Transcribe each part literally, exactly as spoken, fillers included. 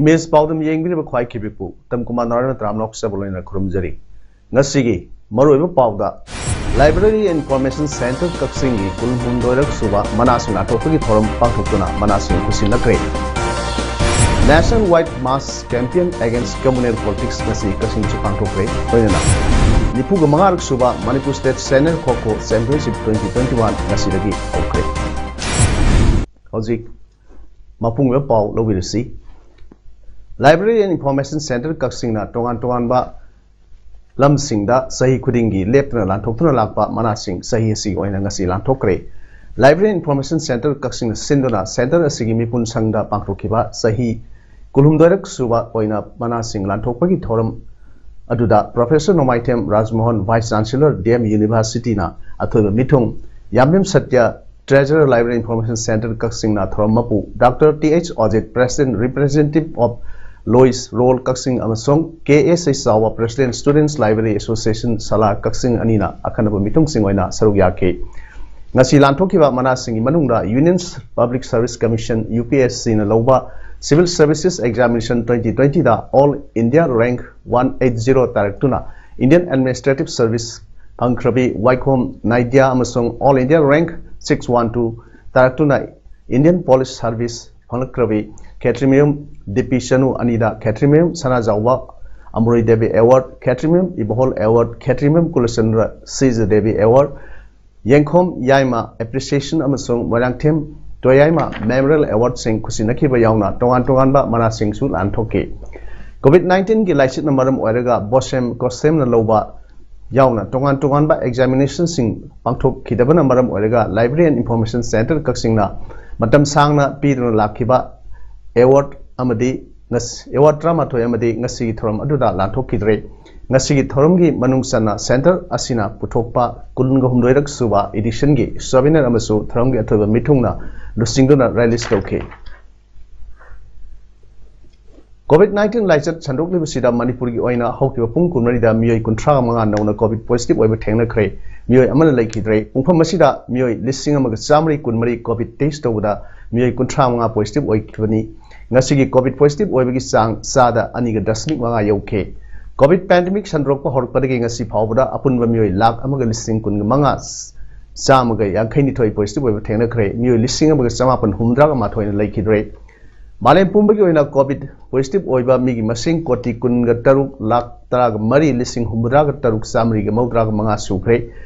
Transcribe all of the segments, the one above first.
Image ꯄꯥꯎꯗꯝ ꯌꯦꯡꯕꯤꯔꯤꯕ ꯈ꯭ꯋꯥꯏ ꯈꯤꯕꯤꯛꯄꯨ ꯇꯝ ꯀꯨꯃꯥꯔ ꯅꯥꯔꯥꯌణ ꯇꯔꯥꯝ ꯂꯣꯛꯆꯕ ꯂꯣꯏꯅ ꯈꯨꯔꯨꯝꯖꯔꯤ꯫ ꯉꯁꯤꯒꯤ ꯃꯔꯨꯑꯣꯏꯕ ꯄꯥꯎꯗ, Library and Information Center ꯀꯛꯆꯤꯡꯒꯤ ꯀꯨꯟꯍꯨꯝꯗꯣꯏꯔꯛ ꯁꯨꯕ ꯃꯅꯥꯁꯤꯡ ꯂꯥꯟꯊꯣꯛꯄꯒꯤ ꯊꯧꯔꯝ ꯄꯥꯡꯊꯣꯛꯇꯨꯅ ꯃꯅꯥꯁꯤꯡ ꯈꯨꯠꯁꯤꯟꯅꯈ꯭ꯔꯦ꯫ Nationwide Mass Campaign Against Communal Politics ꯉꯁꯤ ꯀꯛꯆꯤꯡꯁꯨ ꯄꯥꯡꯊꯣꯛꯈ꯭ꯔꯦ꯫ ꯂꯣꯏꯅꯅ ꯅꯤꯐꯨꯒ ꯃꯉꯥꯔꯛ ꯁꯨꯕ Manipur State Senior Kho Kho Championship twenty twenty-one ꯉꯁꯤꯗꯒꯤ ꯍꯧꯈ꯭ꯔꯦ꯫ ꯍꯧꯖꯤꯛ ꯃꯄꯨꯡ ꯑꯣꯏꯕ ꯄꯥꯎ ꯂꯧꯕꯤꯔꯁꯤ꯫ Library and Information Center ꯀꯛꯆꯤꯡꯅ ꯇꯣꯉꯥꯟ ꯇꯣꯉꯥꯟꯕ ꯂꯝꯁꯤꯡꯗ ꯆꯍꯤ ꯈꯨꯗꯤꯡꯒꯤ ꯂꯦꯞꯇꯅ ꯂꯥꯟꯊꯣꯛꯇꯨꯅ ꯂꯥꯛꯄ ꯃꯅꯥꯁꯤꯡ ꯆꯍꯤ ꯑꯁꯤꯒꯤ ꯑꯣꯏꯅ ꯉꯁꯤ ꯂꯥꯟꯊꯣꯛꯈ꯭ꯔꯦ꯫ Library Information Center ꯀꯛꯆꯤꯡꯅ ꯁꯤꯟꯗꯨꯅ center ꯑꯁꯤꯒꯤ ꯃꯤꯄꯨꯟ ꯁꯪꯗ ꯄꯥꯡꯊꯣꯛꯈꯤꯕ ꯆꯍꯤ ꯀꯨꯟꯍꯨꯝꯗꯣꯏꯔꯛ ꯁꯨꯕ ꯑꯣꯏꯅ ꯃꯅꯥꯁꯤꯡ ꯂꯥꯟꯊꯣꯛꯄꯒꯤ ꯊꯧꯔꯝ ꯑꯗꯨꯗ Professor ꯅꯣꯡꯃꯥꯏꯊꯦꯝ ꯔꯥꯖꯃꯣꯍꯟ, Vice Chancellor, D M University ꯅ ꯑꯊꯣꯏꯕ ꯃꯤꯊꯨꯡ, ꯌꯥꯝꯕꯦꯝ Satya, Treasurer, Library Information Center ꯀꯛꯆꯤꯡꯅ ꯊꯧꯔꯝ ꯃꯄꯨ doctor T H Ojit, President Representative of Lois Roll ꯀꯛꯆꯤꯡ ꯑꯃꯁꯨꯡ K S H Chaoba, President Students Library Association ꯁꯂꯥ ꯀꯛꯆꯤꯡ ꯑꯅꯤꯅ ꯑꯈꯟꯅꯕ ꯃꯤꯊꯨꯡꯁꯤꯡ ꯑꯣꯏꯅ ꯁꯔꯨꯛ ꯌꯥꯈꯤ꯫ ꯉꯁꯤ ꯂꯥꯟꯊꯣꯛꯈꯤꯕ ꯃꯅꯥꯁꯤꯡꯒꯤ ꯃꯅꯨꯡꯗ Union Public Service Commission, U P S C ꯅ ꯂꯧꯕ Civil Services Examination twenty twenty ꯗ All India Rank one eight zero ꯇꯥꯔꯛꯇꯨꯅ Indian Administrative Service ꯐꯪꯈ꯭ꯔꯕꯤ ꯋꯥꯏꯈꯣꯝ ꯅꯥꯏꯗ꯭ꯌ ꯑꯃꯁꯨꯡ All India Rank six one two ꯇꯥꯔꯛꯇꯨꯅ Indian Police Service ꯐꯪꯂꯛꯈ꯭ꯔꯕꯤ ꯈꯦꯇ꯭ꯔꯤꯃꯌꯨꯝ DP ꯆꯅꯨ ꯑꯅꯤꯗ ꯈꯦꯇ꯭ꯔꯤꯃꯌꯨꯝ ꯁꯅꯥꯖꯥꯎꯕ ꯑꯃꯨꯔꯩ Devi Award, ꯈꯦꯇ꯭ꯔꯤꯃꯌꯨꯝ ꯏꯕꯣꯍꯣꯜ Award, ꯈꯦꯇ꯭ꯔꯤꯃꯌꯨꯝ ꯀꯨꯂꯆꯟꯗ꯭ꯔ ꯁꯤꯖ Devi Award, ꯌꯦꯡꯈꯣꯝ ꯌꯥꯏꯃ Appreciation ꯑꯃꯁꯨꯡ Moirangthem ꯇꯣꯌꯥꯏꯃ Memorial Award ꯁꯤꯡ ꯈꯨꯠꯁꯤꯟꯅꯈꯤꯕ ꯌꯥꯎꯅ ꯇꯣꯉꯥꯟ ꯇꯣꯉꯥꯟꯕ ꯃꯅꯥꯁꯤꯡꯁꯨ ꯂꯥꯟꯊꯣꯛꯈꯤ꯫ COVID nineteen ꯒꯤ ꯂꯥꯏꯆꯠꯅ ꯃꯔꯝ ꯑꯣꯏꯔꯒ BOSEM, COSEM ꯅ ꯂꯧꯕ ꯌꯥꯎꯅ ꯇꯣꯉꯥꯟ ꯇꯣꯉꯥꯟꯕ examination ꯁꯤꯡ ꯄꯥꯡꯊꯣꯛꯈꯤꯗꯕꯅ ꯃꯔꯝ ꯑꯣꯏꯔꯒ Library and Information Center ꯀꯛꯆꯤꯡꯅ ꯃꯇꯝ ꯁꯥꯡꯅ ꯄꯤꯗꯨꯅ ꯂꯥꯛꯈꯤꯕ ꯑꯦꯋꯥꯔꯗ ꯑꯃꯗꯤ ꯑꯦꯋꯥꯔꯗ ꯇꯔꯥꯃꯥꯊꯣꯏ ꯑꯃꯗꯤ ꯉꯁꯤꯒꯤ ꯊꯧꯔꯝ ꯑꯗꯨꯗ ꯂꯥꯟꯊꯣꯛꯈꯤꯗ꯭ꯔꯦ꯫ ꯉꯁꯤꯒꯤ ꯊꯧꯔꯝꯒꯤ ꯃꯅꯨꯡ ꯆꯟꯅ ꯁꯦꯟꯇꯔ ꯑꯁꯤꯅ ꯄꯨꯊꯣꯛꯄ ꯀꯨꯟꯒ ꯍꯨꯝꯗꯣꯏꯔꯛ ꯁꯨꯕ ꯏꯗꯤꯁꯟꯒꯤ ꯁꯣꯚꯦꯅꯤꯌꯔ ꯑꯃꯁꯨ ꯊꯧꯔꯝꯒꯤ ꯑꯊꯣꯏꯕ ꯃꯤꯊꯨꯡꯅ ꯂꯨꯆꯤꯡꯗꯨꯅ ꯔꯤꯂꯤꯖ ꯇꯧꯈꯤ꯫ ꯀꯣꯚꯤꯗ ꯅꯥꯏꯟꯇꯤꯟ ꯂꯥꯏꯆꯠ ꯁꯟꯗꯣꯛꯂꯤꯕꯁꯤꯗ ꯃꯅꯤꯄꯨꯔꯒꯤ ꯑꯣꯏꯅ ꯍꯧꯈꯤꯕ ꯄꯨꯡ ꯀꯨꯟꯃꯔꯤꯗ ꯃꯤꯑꯣꯏ ꯀꯨꯟꯊ꯭ꯔꯥ ꯃꯉꯥ ꯅꯧꯅ ꯀꯣꯚꯤꯗ ꯄꯣꯖꯤꯇꯤꯚ ꯑꯣꯏꯕ ꯊꯦꯡꯅꯈ꯭ꯔꯦ꯫ ꯃꯤꯑꯣꯏ ꯑꯃꯅ ꯂꯩꯈꯤꯗ꯭ꯔꯦ꯫ ꯄꯨꯡꯐꯝ ꯑꯁꯤꯗ ꯃꯤꯑꯣꯏ ꯂꯤꯁꯤꯡ ꯑꯃꯒ ꯆꯥꯃꯔꯤ ꯀꯨꯟꯃꯔꯤ ꯀꯣꯚꯤꯗ ꯇꯦꯁ ꯇꯧꯕꯗ ꯃꯤꯑꯣꯏ ꯀꯨꯟꯊ꯭ꯔꯥ ꯃꯉꯥ ꯄꯣꯖꯤꯇꯤꯚ ꯑꯣꯏꯈꯤꯕꯅꯤ꯫ ꯉꯁꯤꯒꯤ ꯀꯣꯚꯤꯗ ꯄꯣꯖꯤꯇꯤꯚ ꯑꯣꯏꯕꯒꯤ ꯆꯥꯡ ꯆꯥꯗ ꯑꯅꯤꯒ ꯗꯁꯃꯤꯛ ꯃꯉꯥ ꯌꯧꯈꯤ꯫ ꯀꯣꯚꯤꯗ ꯄꯦꯟꯗꯦꯃꯤꯛ ꯁꯟꯗꯣꯔꯛꯄ ꯍꯧꯔꯛꯄꯗꯒꯤ ꯉꯁꯤ ꯐꯥꯎꯕꯗ ꯑꯄꯨꯟꯕ ꯃꯤꯑꯣꯏ ꯂꯥꯈ ꯑꯃꯒ ꯂꯤꯁꯤꯡ ꯀꯨꯟꯒ ꯃꯉꯥ ꯆꯥꯝꯃꯒ ꯌꯥꯡꯈꯩ ꯅꯤꯊꯣꯏ ꯄꯣꯖꯤꯇꯤꯚ ꯑꯣꯏꯕ ꯊꯦꯡꯅꯈ꯭ꯔꯦ꯫ ꯃꯤꯑꯣꯏ ꯂꯤꯁꯤꯡ ꯑꯃꯒ ꯆꯃꯥꯄꯟ ꯍꯨꯝꯐꯨꯇꯔꯥꯒ ꯃꯥꯊꯣꯏꯅ ꯂꯩꯈꯤꯗ꯭ꯔꯦ꯫ ꯃꯥꯂꯦꯝ ꯄꯨꯝꯕꯒꯤ ꯑꯣꯏꯅ ꯀꯣꯚꯤꯗ ꯄꯣꯖꯤꯇꯤꯚ ꯑꯣꯏꯕ ꯃꯤꯒꯤ ꯃꯁꯤꯡ ꯀꯣꯇꯤ ꯀꯨꯟꯒ ꯇꯔꯨꯛ ꯂꯥꯈ ꯇꯔꯥꯒ ꯃꯔꯤ ꯂꯤꯁꯤꯡ ꯍꯨꯝꯐꯨꯇꯔꯥꯒ ꯇꯔꯨꯛ ꯆꯥꯃꯔꯤꯒ ꯃꯧꯗ꯭ꯔꯥꯒ ꯃꯉꯥ ꯁꯨꯈ꯭ꯔꯦ꯫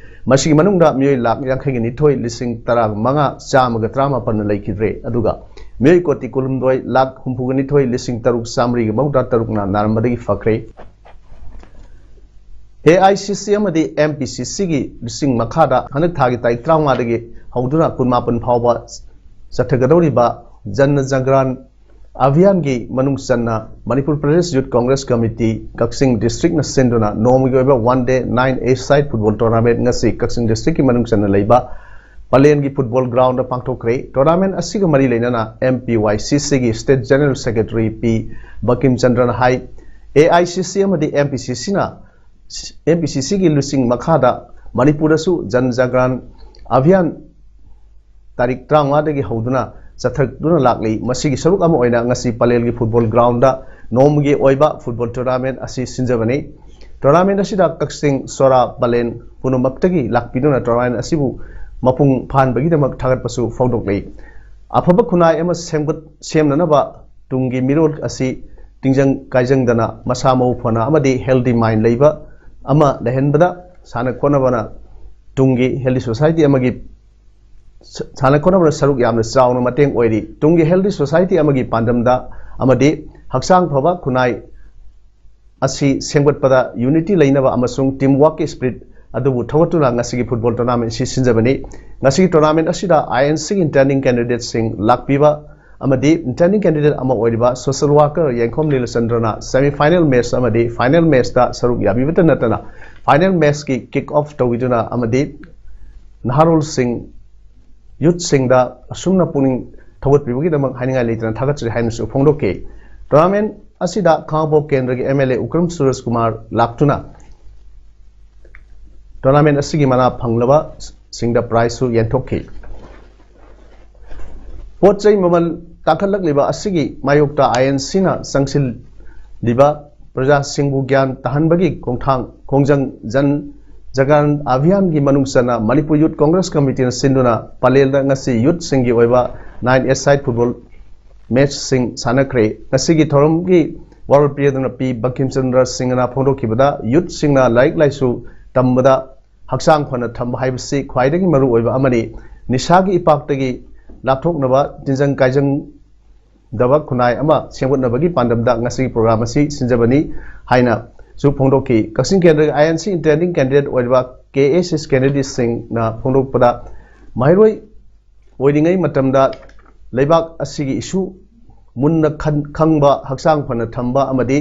ꯃꯁꯤꯒꯤ ꯃꯅꯨꯡꯗ ꯃꯤꯑꯣꯏ ꯂꯥꯈ ꯌꯥꯡꯈꯩꯒ ꯅꯤꯊꯣꯏ ꯂꯤꯁꯤꯡ ꯇꯔꯥꯒ ꯃꯉꯥ ꯆꯥꯝꯃꯒ ꯇꯔꯥꯃꯥꯄꯟꯅ ꯂꯩꯈꯤꯗ꯭ꯔꯦ꯫ ꯑꯗꯨꯒ ꯃꯤꯑꯣꯏ ꯀꯣꯇꯤ ꯀꯨꯟꯍꯨꯝꯗꯣꯏ ꯂꯥꯈ ꯍꯨꯝꯐꯨꯒ ꯅꯤꯊꯣꯏ ꯂꯤꯁꯤꯡ ꯇꯔꯨꯛ ꯆꯥꯃꯔꯤꯒ ꯃꯧꯗ꯭ꯔꯥ ꯇꯔꯨꯛꯅ ꯅꯥꯔꯝꯕꯗꯒꯤ ꯐꯈ꯭ꯔꯦ꯫ ꯑꯦ ꯑꯥꯏ ꯁꯤ ꯁꯤ ꯑꯃꯗꯤ ꯑꯦꯝ ꯄꯤ ꯁꯤ ꯁꯤꯒꯤ ꯂꯨꯆꯤꯡ ꯃꯈꯥꯗ ꯍꯟꯗꯛ ꯊꯥꯒꯤ ꯇꯥꯔꯤꯛ ꯇꯔꯥꯃꯉꯥꯗꯒꯤ ꯍꯧꯗꯨꯅ ꯀꯨꯟꯃꯥꯄꯟ ꯐꯥꯎꯕ ꯆꯠꯊꯒꯗꯧꯔꯤꯕ ꯖꯟ ꯖꯒ꯭ꯔꯥꯟ ꯑꯚꯤꯌꯥꯟꯒꯤ ꯃꯅꯨꯡ ꯆꯟꯅ ꯃꯅꯤꯄꯨꯔ ꯄ꯭ꯔꯗꯦꯁ ꯌꯨꯠ ꯀꯣꯡꯒ꯭ꯔꯦꯁ ꯀꯃꯤꯇꯤ ꯀꯛꯆꯤꯡ ꯗꯤꯁꯇ꯭ꯔꯤꯛꯅ ꯁꯤꯟꯗꯨꯅ ꯅꯣꯡꯃꯒꯤ ꯑꯣꯏꯕ one day night A side football tournament ꯉꯁꯤ ꯀꯛꯆꯤꯡ ꯗꯤꯁꯇ꯭ꯔꯤꯛꯀꯤ ꯃꯅꯨꯡ ꯆꯟꯅ ꯂꯩꯕ ꯄꯂꯦꯟꯒꯤ ꯐꯨꯠꯕꯣꯜ ꯒ꯭ꯔꯥꯎꯟꯗ ꯄꯥꯡꯊꯣꯛꯈ꯭ꯔꯦ꯫ ꯇꯣꯔꯅꯥꯃꯦꯟ ꯑꯁꯤꯒ ꯃꯔꯤ ꯂꯩꯅꯅ ꯑꯦꯝ ꯄꯤ ꯋꯥꯏ ꯁꯤ ꯁꯤꯒꯤ state general secretary P Bikim ꯆꯟꯗ꯭ꯔꯅ ꯍꯥꯏ, ꯑꯦ ꯑꯥꯏ ꯁꯤ ꯁꯤ ꯑꯃꯗꯤ ꯑꯦꯝ ꯄꯤ ꯁꯤ ꯁꯤꯅ ꯑꯦꯝ ꯄꯤ ꯁꯤ ꯁꯤꯒꯤ ꯂꯨꯆꯤꯡ ꯃꯈꯥꯗ ꯃꯅꯤꯄꯨꯔꯗꯁꯨ ꯖꯟ ꯖꯒ꯭ꯔꯥꯟ ꯑꯚꯤꯌꯥꯟ ꯇꯥꯔꯤꯛ ꯇꯔꯥꯃꯉꯥꯗꯒꯤ ꯍꯧꯗꯨꯅ ꯆꯠꯊꯗꯨꯅ ꯂꯥꯛꯂꯤ꯫ ꯃꯁꯤꯒꯤ ꯁꯔꯨꯛ ꯑꯃ ꯑꯣꯏꯅ ꯉꯁꯤ ꯄꯂꯦꯜꯒꯤ ꯐꯨꯠꯕꯣꯜ ꯒ꯭ꯔꯥꯎꯟꯗ ꯅꯣꯡꯃꯒꯤ ꯑꯣꯏꯕ ꯐꯨꯠꯕꯣꯜ ꯇꯣꯔꯅꯥꯃꯦꯟ ꯑꯁꯤ ꯁꯤꯟꯖꯕꯅꯤ꯫ ꯇꯣꯔꯅꯥꯃꯦꯟ ꯑꯁꯤꯗ ꯀꯛꯆꯤꯡ, ꯁꯣꯔꯥ, ꯄꯂꯦꯟ ꯄꯨꯝꯅꯃꯛꯇꯒꯤ ꯂꯥꯛꯄꯤꯗꯨꯅ ꯇꯣꯔꯅꯥꯃꯦꯟ ꯑꯁꯤꯕꯨ ꯃꯄꯨꯡ ꯐꯥꯍꯟꯕꯒꯤꯗꯃꯛ ꯊꯥꯒꯠꯄꯁꯨ ꯐꯣꯡꯗꯣꯛꯂꯤ꯫ ꯑꯐꯕ ꯈꯨꯟꯅꯥꯏ ꯑꯃ ꯁꯦꯝꯒꯠ-, ꯁꯦꯝꯅꯅꯕ ꯇꯨꯡꯒꯤ ꯃꯤꯔꯣꯜ ꯑꯁꯤ ꯇꯤꯡꯖꯪ ꯀꯥꯏꯖꯪꯗꯅ ꯃꯁꯥ ꯃꯎ ꯐꯅ ꯑꯃꯗꯤ ꯍꯦꯜꯗꯤ ꯃꯥꯏꯟ ꯂꯩꯕ ꯑꯃ ꯂꯩꯍꯟꯕꯗ ꯁꯥꯟꯅ ꯈꯣꯠꯅꯕꯅ ꯇꯨꯡꯒꯤ ꯍꯦꯜꯗꯤ ꯁꯣꯁꯥꯏꯇꯤ ꯑꯃꯒꯤ ꯁ-, ꯁꯥꯟꯅ ꯈꯣꯠꯅꯕꯅ ꯁꯔꯨꯛ ꯌꯥꯝꯅ ꯆꯥꯎꯅ ꯃꯇꯦꯡ ꯑꯣꯏꯔꯤ꯫ ꯇꯨꯡꯒꯤ ꯍꯦꯜꯗꯤ ꯁꯣꯁꯥꯏꯇꯤ ꯑꯃꯒꯤ ꯄꯥꯟꯗꯝꯗ ꯑꯃꯗꯤ ꯍꯛꯆꯥꯡ ꯐꯕ ꯈꯨꯟꯅꯥꯏ ꯑꯁꯤ ꯁꯦꯝꯒꯠꯄꯗ ꯌꯨꯅꯤꯇꯤ ꯂꯩꯅꯕ ꯑꯃꯁꯨꯡ ꯇꯤꯝ ꯋꯥꯔꯛꯀꯤ ꯁ꯭ꯄꯤꯔꯤꯠ ꯑꯗꯨꯕꯨ ꯊꯧꯒꯠꯇꯨꯅ ꯉꯁꯤꯒꯤ football tournament ꯑꯁꯤ ꯁꯤꯟꯖꯕꯅꯤ꯫ ꯉꯁꯤꯒꯤ tournament ꯑꯁꯤꯗ INC ꯒꯤ intending candidate ꯁꯤꯡ ꯂꯥꯛꯄꯤꯕ ꯑꯃꯗꯤ intending candidate ꯑꯃ ꯑꯣꯏꯔꯤꯕ social worker ꯌꯦꯡꯈꯣꯝ ꯅꯤꯂꯆꯟꯗ꯭ꯔꯅ semi final match ꯑꯃꯗꯤ final match ꯇ ꯁꯔꯨꯛ ꯌꯥꯕꯤꯕꯇ ꯅꯠꯇꯅ final match ꯀꯤ kick off ꯇꯧꯕꯤꯗꯨꯅ ꯑꯃꯗꯤ ꯅꯍꯥꯔꯣꯜꯁꯤꯡ, youth ꯁꯤꯡꯗ ꯑꯁꯨꯝꯅ ꯄꯨꯛꯅꯤꯡ ꯊꯧꯒꯠꯄꯤꯕꯒꯤꯗꯃꯛ ꯍꯥꯏꯅꯤꯡꯉꯥꯏ ꯂꯩꯇꯅ ꯊꯥꯒꯠꯆꯔꯤ ꯍꯥꯏꯅꯁꯨ ꯐꯣꯡꯗꯣꯛꯈꯤ꯫ Tournament ꯑꯁꯤꯗ ꯈꯥꯉꯕꯣꯛ ꯀꯦꯟꯗ꯭ꯔꯒꯤ MLA ꯎꯀ꯭ꯔꯝ ꯁꯨꯔꯖ ꯀꯨꯃꯥꯔ ꯂꯥꯛꯇꯨꯅ tournament ꯑꯁꯤꯒꯤ ꯃꯅꯥ ꯐꯪꯂꯕꯁꯤꯡꯗ prize ꯁꯨ ꯌꯦꯟꯊꯣꯛꯈꯤ꯫ ꯄꯣꯠ ꯆꯩ ꯃꯃꯜ ꯇꯥꯡꯈꯠꯂꯛꯂꯤꯕ ꯑꯁꯤꯒꯤ ꯃꯥꯌꯣꯛꯇ INC ꯅ ꯆꯪꯁꯤꯜꯂꯤꯕ ꯄ꯭ꯔꯖꯥꯁꯤꯡꯕꯨ ꯒ꯭ꯌꯥꯟ ꯇꯥꯍꯟꯕꯒꯤ ꯈꯣꯡꯊꯥꯡ ꯈꯣꯡꯖꯪ ꯖꯟ ꯖꯒꯥꯟ ꯑꯚꯤꯌꯥꯟꯒꯤ ꯃꯅꯨꯡ ꯆꯟꯅ ꯃꯅꯤꯄꯨꯔ Youth Congress Committee ꯅ ꯁꯤꯟꯗꯨꯅ ꯄꯂꯦꯜꯗ ꯉꯁꯤ youth ꯁꯤꯡꯒꯤ ꯑꯣꯏꯕ nine a side football match ꯁꯤꯡ ꯁꯥꯟꯅꯈ꯭ꯔꯦ꯫ ꯉꯁꯤꯒꯤ ꯊꯧꯔꯝꯒꯤ ꯋꯥꯔꯣꯜ ꯄꯤꯔꯗꯨꯅ ꯄꯤ ꯕꯪꯀꯤꯝ ꯆꯟꯗ꯭ꯔ ꯁꯤꯡꯍꯅ ꯐꯣꯡꯗꯣꯛꯈꯤꯕꯗ youth ꯁꯤꯡꯅ ꯂꯥꯏꯔꯤꯛ ꯂꯥꯏꯁꯨ ꯇꯝꯕꯗ ꯍꯛꯆꯥꯡ ꯐꯅ ꯊꯝꯕ ꯍꯥꯏꯕꯁꯤ ꯈ꯭ꯋꯥꯏꯗꯒꯤ ꯃꯔꯨꯑꯣꯏꯕ ꯑꯃꯅꯤ꯫ ꯅꯤꯁꯥꯒꯤ ꯏꯄꯥꯛꯇꯒꯤ ꯂꯥꯞꯊꯣꯛꯅꯕ ꯇꯤꯟꯖꯪ ꯀꯥꯏꯖꯪꯗꯕ ꯈꯨꯟꯅꯥꯏ ꯑꯃ ꯁꯦꯝꯒꯠꯅꯕꯒꯤ ꯄꯥꯟꯗꯝꯗ ꯉꯁꯤꯒꯤ program ꯑꯁꯤ ꯁꯤꯟꯖꯕꯅꯤ ꯍꯥꯏꯅꯁꯨ ꯐꯣꯡꯗꯣꯛꯈꯤ꯫ ꯀꯛꯆꯤꯡ ꯀꯦꯟꯗ꯭ꯔꯒꯤ INC intending candidate ꯑꯣꯏꯔꯤꯕ KAS candidate ꯁꯤꯡꯅ ꯐꯣꯡꯗꯣꯛꯄꯗ ꯃꯍꯩꯔꯣꯏ ꯑꯣꯏꯔꯤꯉꯩ ꯃꯇꯝꯗ ꯂꯩꯕꯥꯛ ꯑꯁꯤꯒꯤ issue ꯃꯨꯟꯅ ꯈꯟ-, ꯈꯪꯕ, ꯍꯛꯆꯥꯡ ꯐꯅ ꯊꯝꯕ ꯑꯃꯗꯤ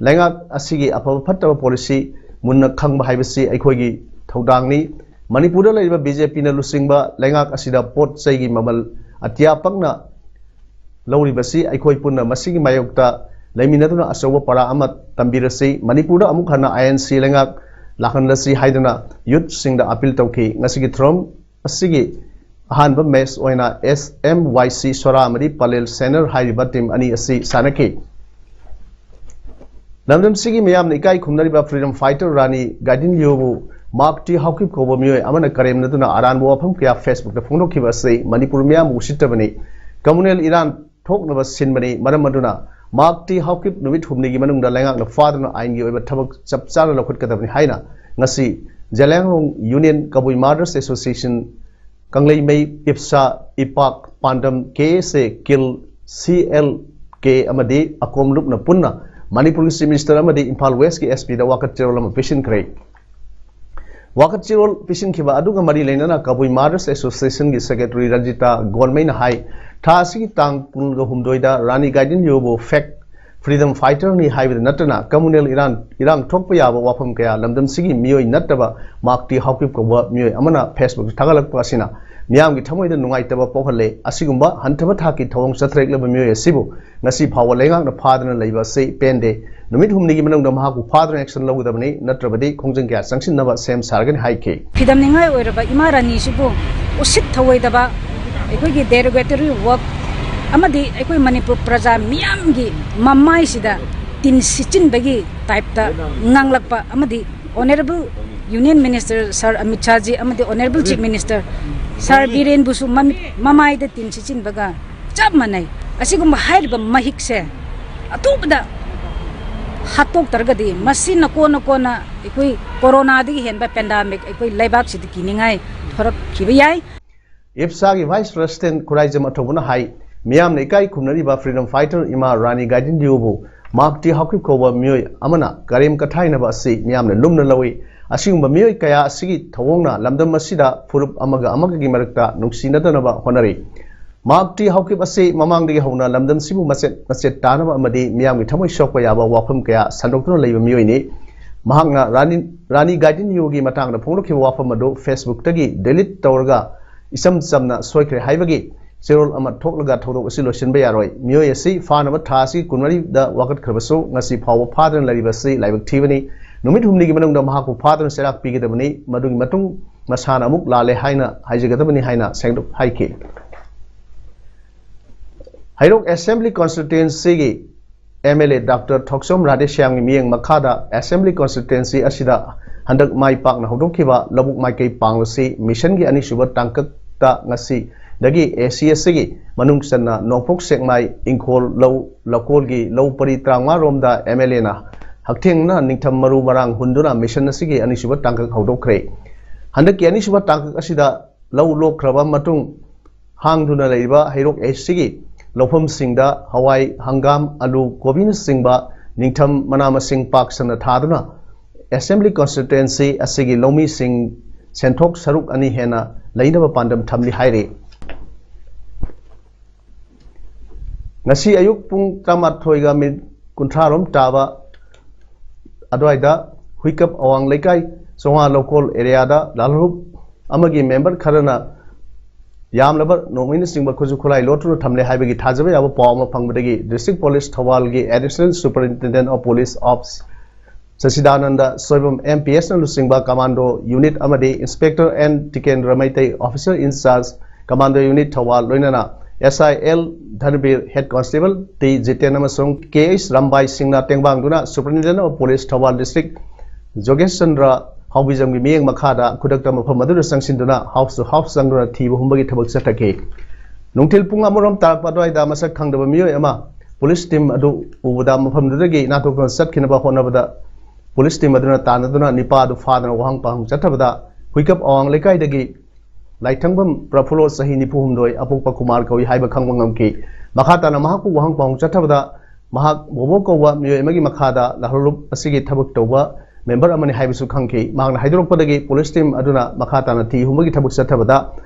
ꯂꯩꯉꯥꯛ ꯑꯁꯤꯒꯤ ꯑꯐꯕ ꯐꯠꯇꯕ policy ꯃꯨꯟꯅ ꯈꯪꯕ ꯍꯥꯏꯕꯁꯤ ꯑꯩꯈꯣꯏꯒꯤ ꯊꯧꯗꯥꯡꯅꯤ꯫ ꯃꯅꯤꯄꯨꯔꯗ ꯂꯩꯔꯤꯕ BJP ꯅ ꯂꯨꯆꯤꯡꯕ ꯂꯩꯉꯥꯛ ꯑꯁꯤꯗ ꯄꯣꯠ ꯆꯩꯒꯤ ꯃꯃꯜ ꯑꯇꯤꯌꯥ ꯄꯛꯅ ꯂꯧꯔꯤꯕꯁꯤ ꯑꯩꯈꯣꯏ ꯄꯨꯟꯅ ꯃꯁꯤꯒꯤ ꯃꯥꯌꯣꯛꯇ ꯂꯩꯃꯤꯟꯅꯗꯨꯅ ꯑꯆꯧꯕ ꯄꯔꯥ ꯑꯃ ꯇꯝꯕꯤꯔꯁꯤ꯫ ꯃꯅꯤꯄꯨꯔꯗ ꯑꯃꯨꯛ ꯍꯟꯅ INC ꯂꯩꯉꯥꯛ ꯂꯥꯛꯍꯟꯂꯁꯤ ꯍꯥꯏꯗꯨꯅ youth ꯁꯤꯡꯗ appeal ꯇꯧꯈꯤ꯫ ꯉꯁꯤꯒꯤ ꯊꯧꯔꯝ ꯑꯁꯤꯒꯤ ꯑꯍꯥꯟꯕ match ꯑꯣꯏꯅ SMYC ꯁꯣꯔꯥ ꯑꯃꯗꯤ ꯄꯂꯦꯜ ꯁꯦꯅꯔ ꯍꯥꯏꯔꯤꯕ team ꯑꯅꯤ ꯑꯁꯤ ꯁꯥꯟꯅꯈꯤ꯫ ꯂꯝꯗꯝꯁꯤꯒꯤ ꯃꯤꯌꯥꯝꯅ ꯏꯀꯥꯏ ꯈꯨꯝꯅꯔꯤꯕ freedom fighter ꯔꯥꯅꯤ ꯒꯥꯏꯗꯤꯟꯂꯤꯎꯕꯨ ꯃꯥꯔꯛ ꯇꯤ ꯍꯥꯎꯀꯤꯞ ꯀꯧꯕ ꯃꯤꯑꯣꯏ ꯑꯃꯅ ꯀꯔꯦꯝꯅꯗꯨꯅ ꯑꯔꯥꯟꯕ ꯋꯥꯐꯝ ꯀꯌꯥ Facebook ꯇ ꯐꯣꯡꯗꯣꯛꯈꯤꯕ ꯑꯁꯤ ꯃꯅꯤꯄꯨꯔ ꯃꯤꯌꯥꯝꯕꯨ ꯎꯁꯤꯠꯇꯕꯅꯤ꯫ Communal Iran ꯊꯣꯛꯅꯕ ꯁꯤꯟꯕꯅꯤ꯫ ꯃꯔꯝ ꯑꯗꯨꯅ ꯃꯥꯔꯛ ꯇꯤ ꯍꯥꯎꯀꯤꯞ ꯅꯨꯃꯤꯠ ꯍꯨꯝꯅꯤꯒꯤ ꯃꯅꯨꯡꯗ ꯂꯩꯉꯥꯛꯅ ꯐꯥꯗꯨꯅ ꯑꯥꯏꯟꯒꯤ ꯑꯣꯏꯕ ꯊꯕꯛ ꯆꯞ ꯆꯥꯅ ꯂꯧꯈꯠꯀꯗꯕꯅꯤ ꯍꯥꯏꯅ ꯉꯁꯤ ꯖꯦꯂꯤꯌꯥꯡꯔꯣꯡ Union, ꯀꯕꯨꯏ Martyrs Association, ꯀꯪꯂꯩꯃꯩ, ꯏꯞꯁꯥ, ꯏꯄꯥꯛ, ꯄꯥꯟꯗꯝ, KSA, ꯀꯤꯜ, CLK ꯑꯃꯗꯤ ꯑꯀꯣꯝ ꯂꯨꯞꯅ ꯄꯨꯟꯅ ꯃꯅꯤꯄꯨꯔꯒꯤ Chief Minister ꯑꯃꯗꯤ ꯏꯝꯐꯥꯜ West ꯀꯤ SP ꯗ ꯋꯥꯀꯠ ꯆꯦꯔꯣꯜ ꯑꯃ ꯄꯤꯁꯤꯟꯈ꯭ꯔꯦ꯫ ꯋꯥꯀꯠ ꯆꯦꯔꯣꯜ ꯄꯤꯁꯤꯟꯈꯤꯕ ꯑꯗꯨꯒ ꯃꯔꯤ ꯂꯩꯅꯅ ꯀꯕꯨꯏ ꯃꯥꯗꯔꯁ ꯑꯦꯁꯣꯁꯤꯌꯦꯁꯟꯒꯤ ꯁꯦꯀ꯭ꯔꯦꯇꯔꯤ ꯔꯟꯖꯤꯇꯥ ꯒꯣꯟꯃꯩꯅ ꯍꯥꯏ, ꯊꯥ ꯑꯁꯤꯒꯤ ꯇꯥꯡ ꯀꯨꯟꯒ ꯍꯨꯝꯗꯣꯏꯗ ꯔꯥꯅꯤ ꯒꯥꯏꯗꯤꯟꯂꯤꯎꯕꯨ ꯐꯦꯛ ꯐ꯭ꯔꯤꯗꯝ ꯐꯥꯏꯇꯔꯅꯤ ꯍꯥꯏꯕꯗ ꯅꯠꯇꯅ ꯀꯝꯃꯨꯅꯦꯜ ꯏꯔꯥꯡ, ꯏꯔꯥꯡ ꯊꯣꯛꯄ ꯌꯥꯕ ꯋꯥꯐꯝ ꯀꯌꯥ ꯂꯝꯗꯝꯁꯤꯒꯤ ꯃꯤꯑꯣꯏ ꯅꯠꯇꯕ ꯃꯥꯛꯇꯤ ꯍꯥꯎꯀꯤꯞ ꯀꯧꯕ ꯃꯤꯑꯣꯏ ꯑꯃꯅ ꯐꯦꯁꯕꯨꯛꯇ ꯊꯥꯒꯠꯂꯛꯄ ꯑꯁꯤꯅ ꯃꯤꯌꯥꯝꯒꯤ ꯊꯃꯣꯏꯗ ꯅꯨꯡꯉꯥꯏꯇꯕ ꯄꯣꯛꯍꯜꯂꯦ꯫ ꯑꯁꯤꯒꯨꯝꯕ ꯍꯟꯊꯕ ꯊꯥꯛꯀꯤ ꯊꯧꯑꯣꯡ ꯆꯠꯊꯔꯛꯂꯕ ꯃꯤꯑꯣꯏ ꯑꯁꯤꯕꯨ ꯉꯁꯤ ꯐꯥꯎꯕ ꯂꯩꯉꯥꯛꯅ ꯐꯥꯗꯨꯅ ꯂꯩꯕ ꯑꯁꯤ ꯄꯦꯟꯗꯦ꯫ ꯅꯨꯃꯤꯠ ꯍꯨꯝꯅꯤꯒꯤ ꯃꯅꯨꯡꯗ ꯃꯍꯥꯛꯄꯨ ꯐꯥꯗꯨꯅ action ꯂꯧꯒꯗꯕꯅꯤ, ꯅꯠꯇ꯭ꯔꯕꯗꯤ ꯈꯣꯡꯖꯪ ꯀꯌꯥ ꯆꯪꯁꯤꯟꯅꯕ ꯁꯦꯝ ꯁꯥꯔꯒꯅꯤ ꯍꯥꯏꯈꯤ꯫ ꯐꯤꯗꯝꯅꯤꯡꯉꯥꯏ ꯑꯣꯏꯔꯕ ꯏꯃꯥ ꯔꯥꯅꯤꯁꯤꯕꯨ ꯎꯁꯤꯠ ꯊꯧꯑꯣꯏꯗꯕ, ꯑꯩꯈꯣꯏꯒꯤ derogatory word ꯑꯃꯗꯤ ꯑꯩꯈꯣꯏ ꯃꯅꯤꯄꯨꯔ ꯄ꯭ꯔꯖꯥ ꯃꯤꯌꯥꯝꯒꯤ ꯃꯃꯥꯏꯁꯤꯗ ꯇꯤꯟ ꯁꯤꯠꯆꯤꯟꯕꯒꯤ typeꯇ ꯉꯥꯡꯂꯛꯄ ꯑꯃꯗꯤ Honourable Union Minister Sir Amit ꯁꯥꯍꯖꯤ ꯑꯃꯗꯤ Honourable Chief Minister Sir ꯕꯤꯔꯦꯟꯕꯨꯁꯨ ꯃꯃꯤꯠ ꯃꯃꯥꯏꯗ ꯇꯤꯟ ꯁꯤꯠꯆꯤꯟꯕꯒ ꯆꯞ ꯃꯥꯟꯅꯩ꯫ ꯑꯁꯤꯒꯨꯝꯕ ꯍꯥꯏꯔꯤꯕ ꯃꯍꯤꯛꯁꯦ ꯑꯊꯨꯕꯗ ꯍꯥꯠꯇꯣꯛꯇ꯭ꯔꯒꯗꯤ ꯃꯁꯤꯅ ꯀꯣꯟꯅ ꯀꯣꯟꯅ ꯑꯩꯈꯣꯏ ꯀꯣꯔꯣꯅꯥꯗꯒꯤ ꯍꯦꯟꯕ pandemic ꯑꯩꯈꯣꯏ ꯂꯩꯕꯥꯛꯁꯤꯗ ꯀꯤꯅꯤꯡꯉꯥꯏ ꯊꯣꯔꯛꯈꯤꯕ ꯌꯥꯏ꯫ ꯏꯞꯁꯥꯒꯤ Vice President ꯈꯨꯔꯥꯏꯖꯝ ꯑꯊꯧꯕꯅ ꯍꯥꯏ, ꯃꯤꯌꯥꯝꯅ ꯏꯀꯥꯏ ꯈꯨꯝꯅꯔꯤꯕ freedom fighter ꯏꯃꯥ ꯔꯥꯅꯤ ꯒꯥꯏꯗꯤꯟꯂꯤꯎꯕꯨ ꯃꯥꯛꯇꯤ ꯍꯥꯎꯀꯤꯞ ꯀꯧꯕ ꯃꯤꯑꯣꯏ ꯑꯃꯅ ꯀꯔꯦꯝ ꯀꯊꯥꯏꯅꯕ ꯑꯁꯤ ꯃꯤꯌꯥꯝꯅ ꯂꯨꯝꯅ ꯂꯧꯏ꯫ ꯑꯁꯤꯒꯨꯝꯕ ꯃꯤꯑꯣꯏ ꯀꯌꯥ ꯑꯁꯤꯒꯤ ꯊꯧꯑꯣꯡꯅ ꯂꯝꯗꯝ ꯑꯁꯤꯗ ꯐꯨꯔꯨꯞ ꯑꯃꯒ ꯑꯃꯒꯒꯤ ꯃꯔꯛꯇ ꯅꯨꯡꯁꯤꯅꯗꯅꯕ ꯍꯣꯠꯅꯔꯤ꯫ ꯃꯥꯛꯇꯤ ꯍꯥꯎꯀꯤꯞ ꯑꯁꯤ ꯃꯃꯥꯡꯗꯒꯤ ꯍꯧꯅ ꯂꯝꯗꯝꯁꯤꯕꯨ ꯃꯆꯦꯠ ꯃꯆꯦꯠ ꯇꯥꯅꯕ ꯑꯃꯗꯤ ꯃꯤꯌꯥꯝꯒꯤ ꯊꯃꯣꯏ ꯁꯣꯛꯄ ꯌꯥꯕ ꯋꯥꯐꯝ ꯀꯌꯥ ꯁꯟꯗꯣꯛꯇꯨꯅ ꯂꯩꯕ ꯃꯤꯑꯣꯏꯅꯤ꯫ ꯃꯍꯥꯛꯅ ꯔꯥꯅꯤ, ꯔꯥꯅꯤ ꯒꯥꯏꯗꯤꯟꯂꯤꯎꯒꯤ ꯃꯇꯥꯡꯗ ꯐꯣꯡꯗꯣꯛꯈꯤꯕ ꯋꯥꯐꯝ ꯑꯗꯨ Facebookꯇꯒꯤ delete ꯇꯧꯔꯒ ꯏꯆꯝ ꯆꯝꯅ ꯁꯣꯏꯈ꯭ꯔꯦ ꯍꯥꯏꯕꯒꯤ ꯆꯦꯔꯣꯜ ꯑꯃ ꯊꯣꯛꯂꯒ ꯊꯧꯗꯣꯛ ꯑꯁꯤ ꯂꯣꯏꯁꯤꯟꯕ ꯌꯥꯔꯣꯏ꯫ ꯃꯤꯑꯣꯏ ꯑꯁꯤ ꯐꯥꯅꯕ ꯊꯥ ꯑꯁꯤꯒꯤ ꯀꯨꯟꯃꯔꯤꯗ ꯋꯥꯀꯠꯈ꯭ꯔꯕꯁꯨ ꯉꯁꯤ ꯐꯥꯎꯕ ꯐꯥꯗꯨꯅ ꯂꯩꯔꯤꯕ ꯑꯁꯤ ꯂꯥꯏꯕꯛ ꯊꯤꯕꯅꯤ꯫ ꯅꯨꯃꯤꯠ ꯍꯨꯝꯅꯤꯒꯤ ꯃꯅꯨꯡꯗ ꯃꯍꯥꯛꯄꯨ ꯐꯥꯗꯨꯅ ꯆꯩꯔꯥꯛ ꯄꯤꯒꯗꯕꯅꯤ꯫ ꯃꯗꯨꯒꯤ ꯃꯇꯨꯡ ꯃꯁꯥꯅ ꯑꯃꯨꯛ ꯂꯥꯜꯂꯦ ꯍꯥꯏꯅ ꯍꯥꯏꯖꯒꯗꯕꯅꯤ ꯍꯥꯏꯅ ꯁꯦꯡꯗꯣꯛ ꯍꯥꯏꯈꯤ꯫ ꯍꯩꯔꯣꯛ Assembly Constituencyꯒꯤ MLA Doctor ꯊꯣꯛꯆꯣꯝ ꯔꯥꯙꯦꯁ꯭ꯌꯥꯝꯒꯤ ꯃꯤꯠꯌꯦꯡ ꯃꯈꯥꯗ Assembly Constituency ꯑꯁꯤꯗ ꯍꯟꯗꯛ ꯃꯥꯏ ꯄꯥꯛꯅ ꯍꯧꯗꯣꯛꯈꯤꯕ ꯂꯧꯕꯨꯛ ꯃꯥꯏꯀꯩ ꯄꯥꯡꯕꯁꯤ ꯃꯤꯁꯟꯒꯤ ꯑꯅꯤꯁꯨꯕ ꯇꯥꯡꯀꯛꯇ ꯉꯁꯤꯗꯒꯤ ACSCꯒꯤ ꯃꯅꯨꯡ ꯆꯟꯅ ꯅꯣꯡꯄꯣꯛ ꯁꯦꯛꯃꯥꯏ, ꯏꯪꯈꯣꯜ, ꯂꯧ, ꯂꯧꯀꯣꯜꯒꯤ ꯂꯧ ꯄꯔꯤ ꯇꯔꯥꯃꯉꯥ ꯔꯣꯝꯗ MLAꯅ ꯍꯛꯊꯦꯡꯅ ꯅꯤꯡꯊꯝ ꯃꯔꯨ ꯃꯔꯥꯡ ꯍꯨꯟꯗꯨꯅ ꯃꯤꯁꯟ ꯑꯁꯤꯒꯤ ꯑꯅꯤꯁꯨꯕ ꯇꯥꯡꯀꯛ ꯍꯧꯗꯣꯛꯈ꯭ꯔꯦ꯫ ꯍꯟꯗꯛꯀꯤ ꯑꯅꯤꯁꯨꯕ ꯇꯥꯡꯀꯛ ꯑꯁꯤꯗ ꯂꯧ ꯂꯣꯛꯈ꯭ꯔꯕ ꯃꯇꯨꯡ ꯍꯥꯡꯗꯨꯅ ꯂꯩꯔꯤꯕ ꯍꯩꯔꯣꯛ ꯑꯁꯤꯒꯤ ꯂꯧꯐꯝꯁꯤꯡꯗ ꯍꯋꯥꯏ, ꯍꯪꯒꯥꯝ, ꯑꯂꯨ, ꯀꯣꯕꯤꯅꯆꯤꯡꯕ ꯅꯤꯡꯊꯝ ꯃꯅꯥ ꯃꯁꯤꯡ ꯄꯥꯛ ꯁꯟꯅ ꯊꯥꯗꯨꯅ ꯑꯦꯁꯦꯝꯕ꯭ꯂꯤ ꯀꯟꯁꯇꯤꯇ꯭ꯋꯦꯟꯁꯤ ꯑꯁꯤꯒꯤ ꯂꯧꯃꯤꯁꯤꯡ ꯁꯦꯟꯊꯣꯛ ꯁꯔꯨꯛ ꯑꯅꯤ ꯍꯦꯟꯅ ꯂꯩꯅꯕ ꯄꯥꯟꯗꯝ ꯊꯝꯂꯤ ꯍꯥꯏꯔꯤ꯫ ꯉꯁꯤ ꯑꯌꯨꯛ ꯄꯨꯡ ꯇꯔꯥꯃꯥꯊꯣꯏꯒ ꯃꯤꯅꯤꯠ ꯀꯨꯟꯊ꯭ꯔꯥ ꯔꯣꯝ ꯇꯥꯕ ꯑꯗꯨꯋꯥꯏꯗ ꯍꯨꯏꯀꯞ ꯑꯋꯥꯡ ꯂꯩꯀꯥꯏ ꯆꯣꯉꯥ ꯂꯧꯀꯣꯜ ꯑꯦꯔꯤꯌꯥꯗ ꯂꯥꯜꯍꯧꯂꯨꯞ ꯑꯃꯒꯤ ꯃꯦꯝꯕꯔ ꯈꯔꯅ ꯌꯥꯝꯂꯕ ꯅꯣꯡꯃꯩꯅꯆꯤꯡꯕ ꯈꯨꯠꯁꯨ ꯈꯨꯠꯂꯥꯏ ꯂꯣꯠꯇꯨꯅ ꯊꯝꯂꯦ ꯍꯥꯏꯕꯒꯤ ꯊꯥꯖꯕ ꯌꯥꯕ ꯄꯥꯎ ꯑꯃ ꯐꯪꯕꯗꯒꯤ District Police ꯊꯧꯕꯥꯜꯒꯤ Additional Superintendent of Police of ꯁꯆꯤꯗꯥꯅꯟꯗ Soibam M P S ꯅ ꯂꯨꯆꯤꯡꯕ ꯀꯃꯥꯟꯗꯣ ꯌꯨꯅꯤꯠ ꯑꯃꯗꯤ Inspector N Tikendra Meitei Officer in charge commando unit Thoubal ꯂꯣꯏꯅꯅ S I L Dhanbir head constable T Jiten ꯑꯃꯁꯨꯡ ꯀꯦ ꯑꯩꯆ ꯔꯥꯝꯕꯥꯏ ꯁꯤꯡꯅ ꯇꯦꯡꯕꯥꯡꯗꯨꯅ Superintendent of Police Thoubal District ꯖꯣꯒꯦꯁ Chandra ꯍꯥꯎꯕꯤꯖꯝꯒꯤ ꯃꯤꯠꯌꯦꯡ ꯃꯈꯥꯗ ꯈꯨꯗꯛꯇ ꯃꯐꯝ ꯑꯗꯨꯗ ꯆꯪꯁꯤꯟꯗꯨꯅ house to house ꯆꯪꯗꯨꯅ ꯊꯤꯕ ꯍꯨꯝꯕꯒꯤ ꯊꯕꯛ ꯆꯠꯊꯈꯤ꯫ ꯅꯨꯡꯊꯤꯜ ꯄꯨꯡ ꯑꯃꯔꯣꯝ ꯇꯥꯔꯛꯄ ꯑꯗꯨꯋꯥꯏꯗ ꯃꯁꯛ ꯈꯪꯗꯕ ꯃꯤꯑꯣꯏ ꯑꯃ ꯄꯨꯂꯤꯁ ꯇꯤꯝ ꯑꯗꯨ ꯎꯕꯗ ꯃꯐꯝꯗꯨꯗꯒꯤ ꯅꯥꯟꯊꯣꯛꯇꯨꯅ ꯆꯠꯈꯤꯅꯕ ꯍꯣꯠꯅꯕꯗ ꯄꯨꯂꯤꯁ ꯇꯤꯝ ꯑꯗꯨꯅ ꯇꯥꯟꯅꯗꯨꯅ ꯅꯤꯄꯥ ꯑꯗꯨ ꯐꯥꯗꯅ ꯋꯥꯍꯪ ꯄꯥꯎꯍꯪ ꯆꯠꯊꯕꯗ ꯍꯨꯏꯀꯞ ꯑꯋꯥꯡ ꯂꯩꯀꯥꯏꯗꯒꯤ ꯂꯥꯏꯊꯪꯕꯝ ꯄ꯭ꯔꯐꯨꯜꯂꯣ ꯆꯍꯤ ꯅꯤꯐꯨ ꯍꯨꯝꯗꯣꯏ ꯑꯄꯣꯛꯄ ꯀꯨꯃꯥꯔ ꯀꯧꯏ ꯍꯥꯏꯕ ꯈꯪꯕ ꯉꯝꯈꯤ꯫ ꯃꯈꯥ ꯇꯥꯅ ꯃꯍꯥꯛꯄꯨ ꯋꯥꯍꯪ ꯄꯥꯎꯍꯪ ꯆꯠꯊꯕꯗ ꯃꯍꯥꯛ ꯕꯣꯕꯣ ꯀꯧꯕ ꯃꯤꯑꯣꯏ ꯑꯃꯒꯤ ꯃꯈꯥꯗ ꯂꯥꯜꯍꯧꯂꯨꯞ ꯑꯁꯤꯒꯤ ꯊꯕꯛ ꯇꯧꯕ ꯃꯦꯝꯕꯔ ꯑꯃꯅꯤ ꯍꯥꯏꯕꯁꯨ ꯈꯪꯈꯤ꯫ ꯃꯍꯥꯛꯅ ꯍꯥꯏꯗꯣꯔꯛꯄꯗꯒꯤ ꯄꯨꯂꯤꯁ ꯇꯤꯝ ꯑꯗꯨꯅ ꯃꯈꯥ ꯇꯥꯅ ꯊꯤ ꯍꯨꯝꯕꯒꯤ ꯊꯕꯛ ꯆꯠꯊꯕꯗ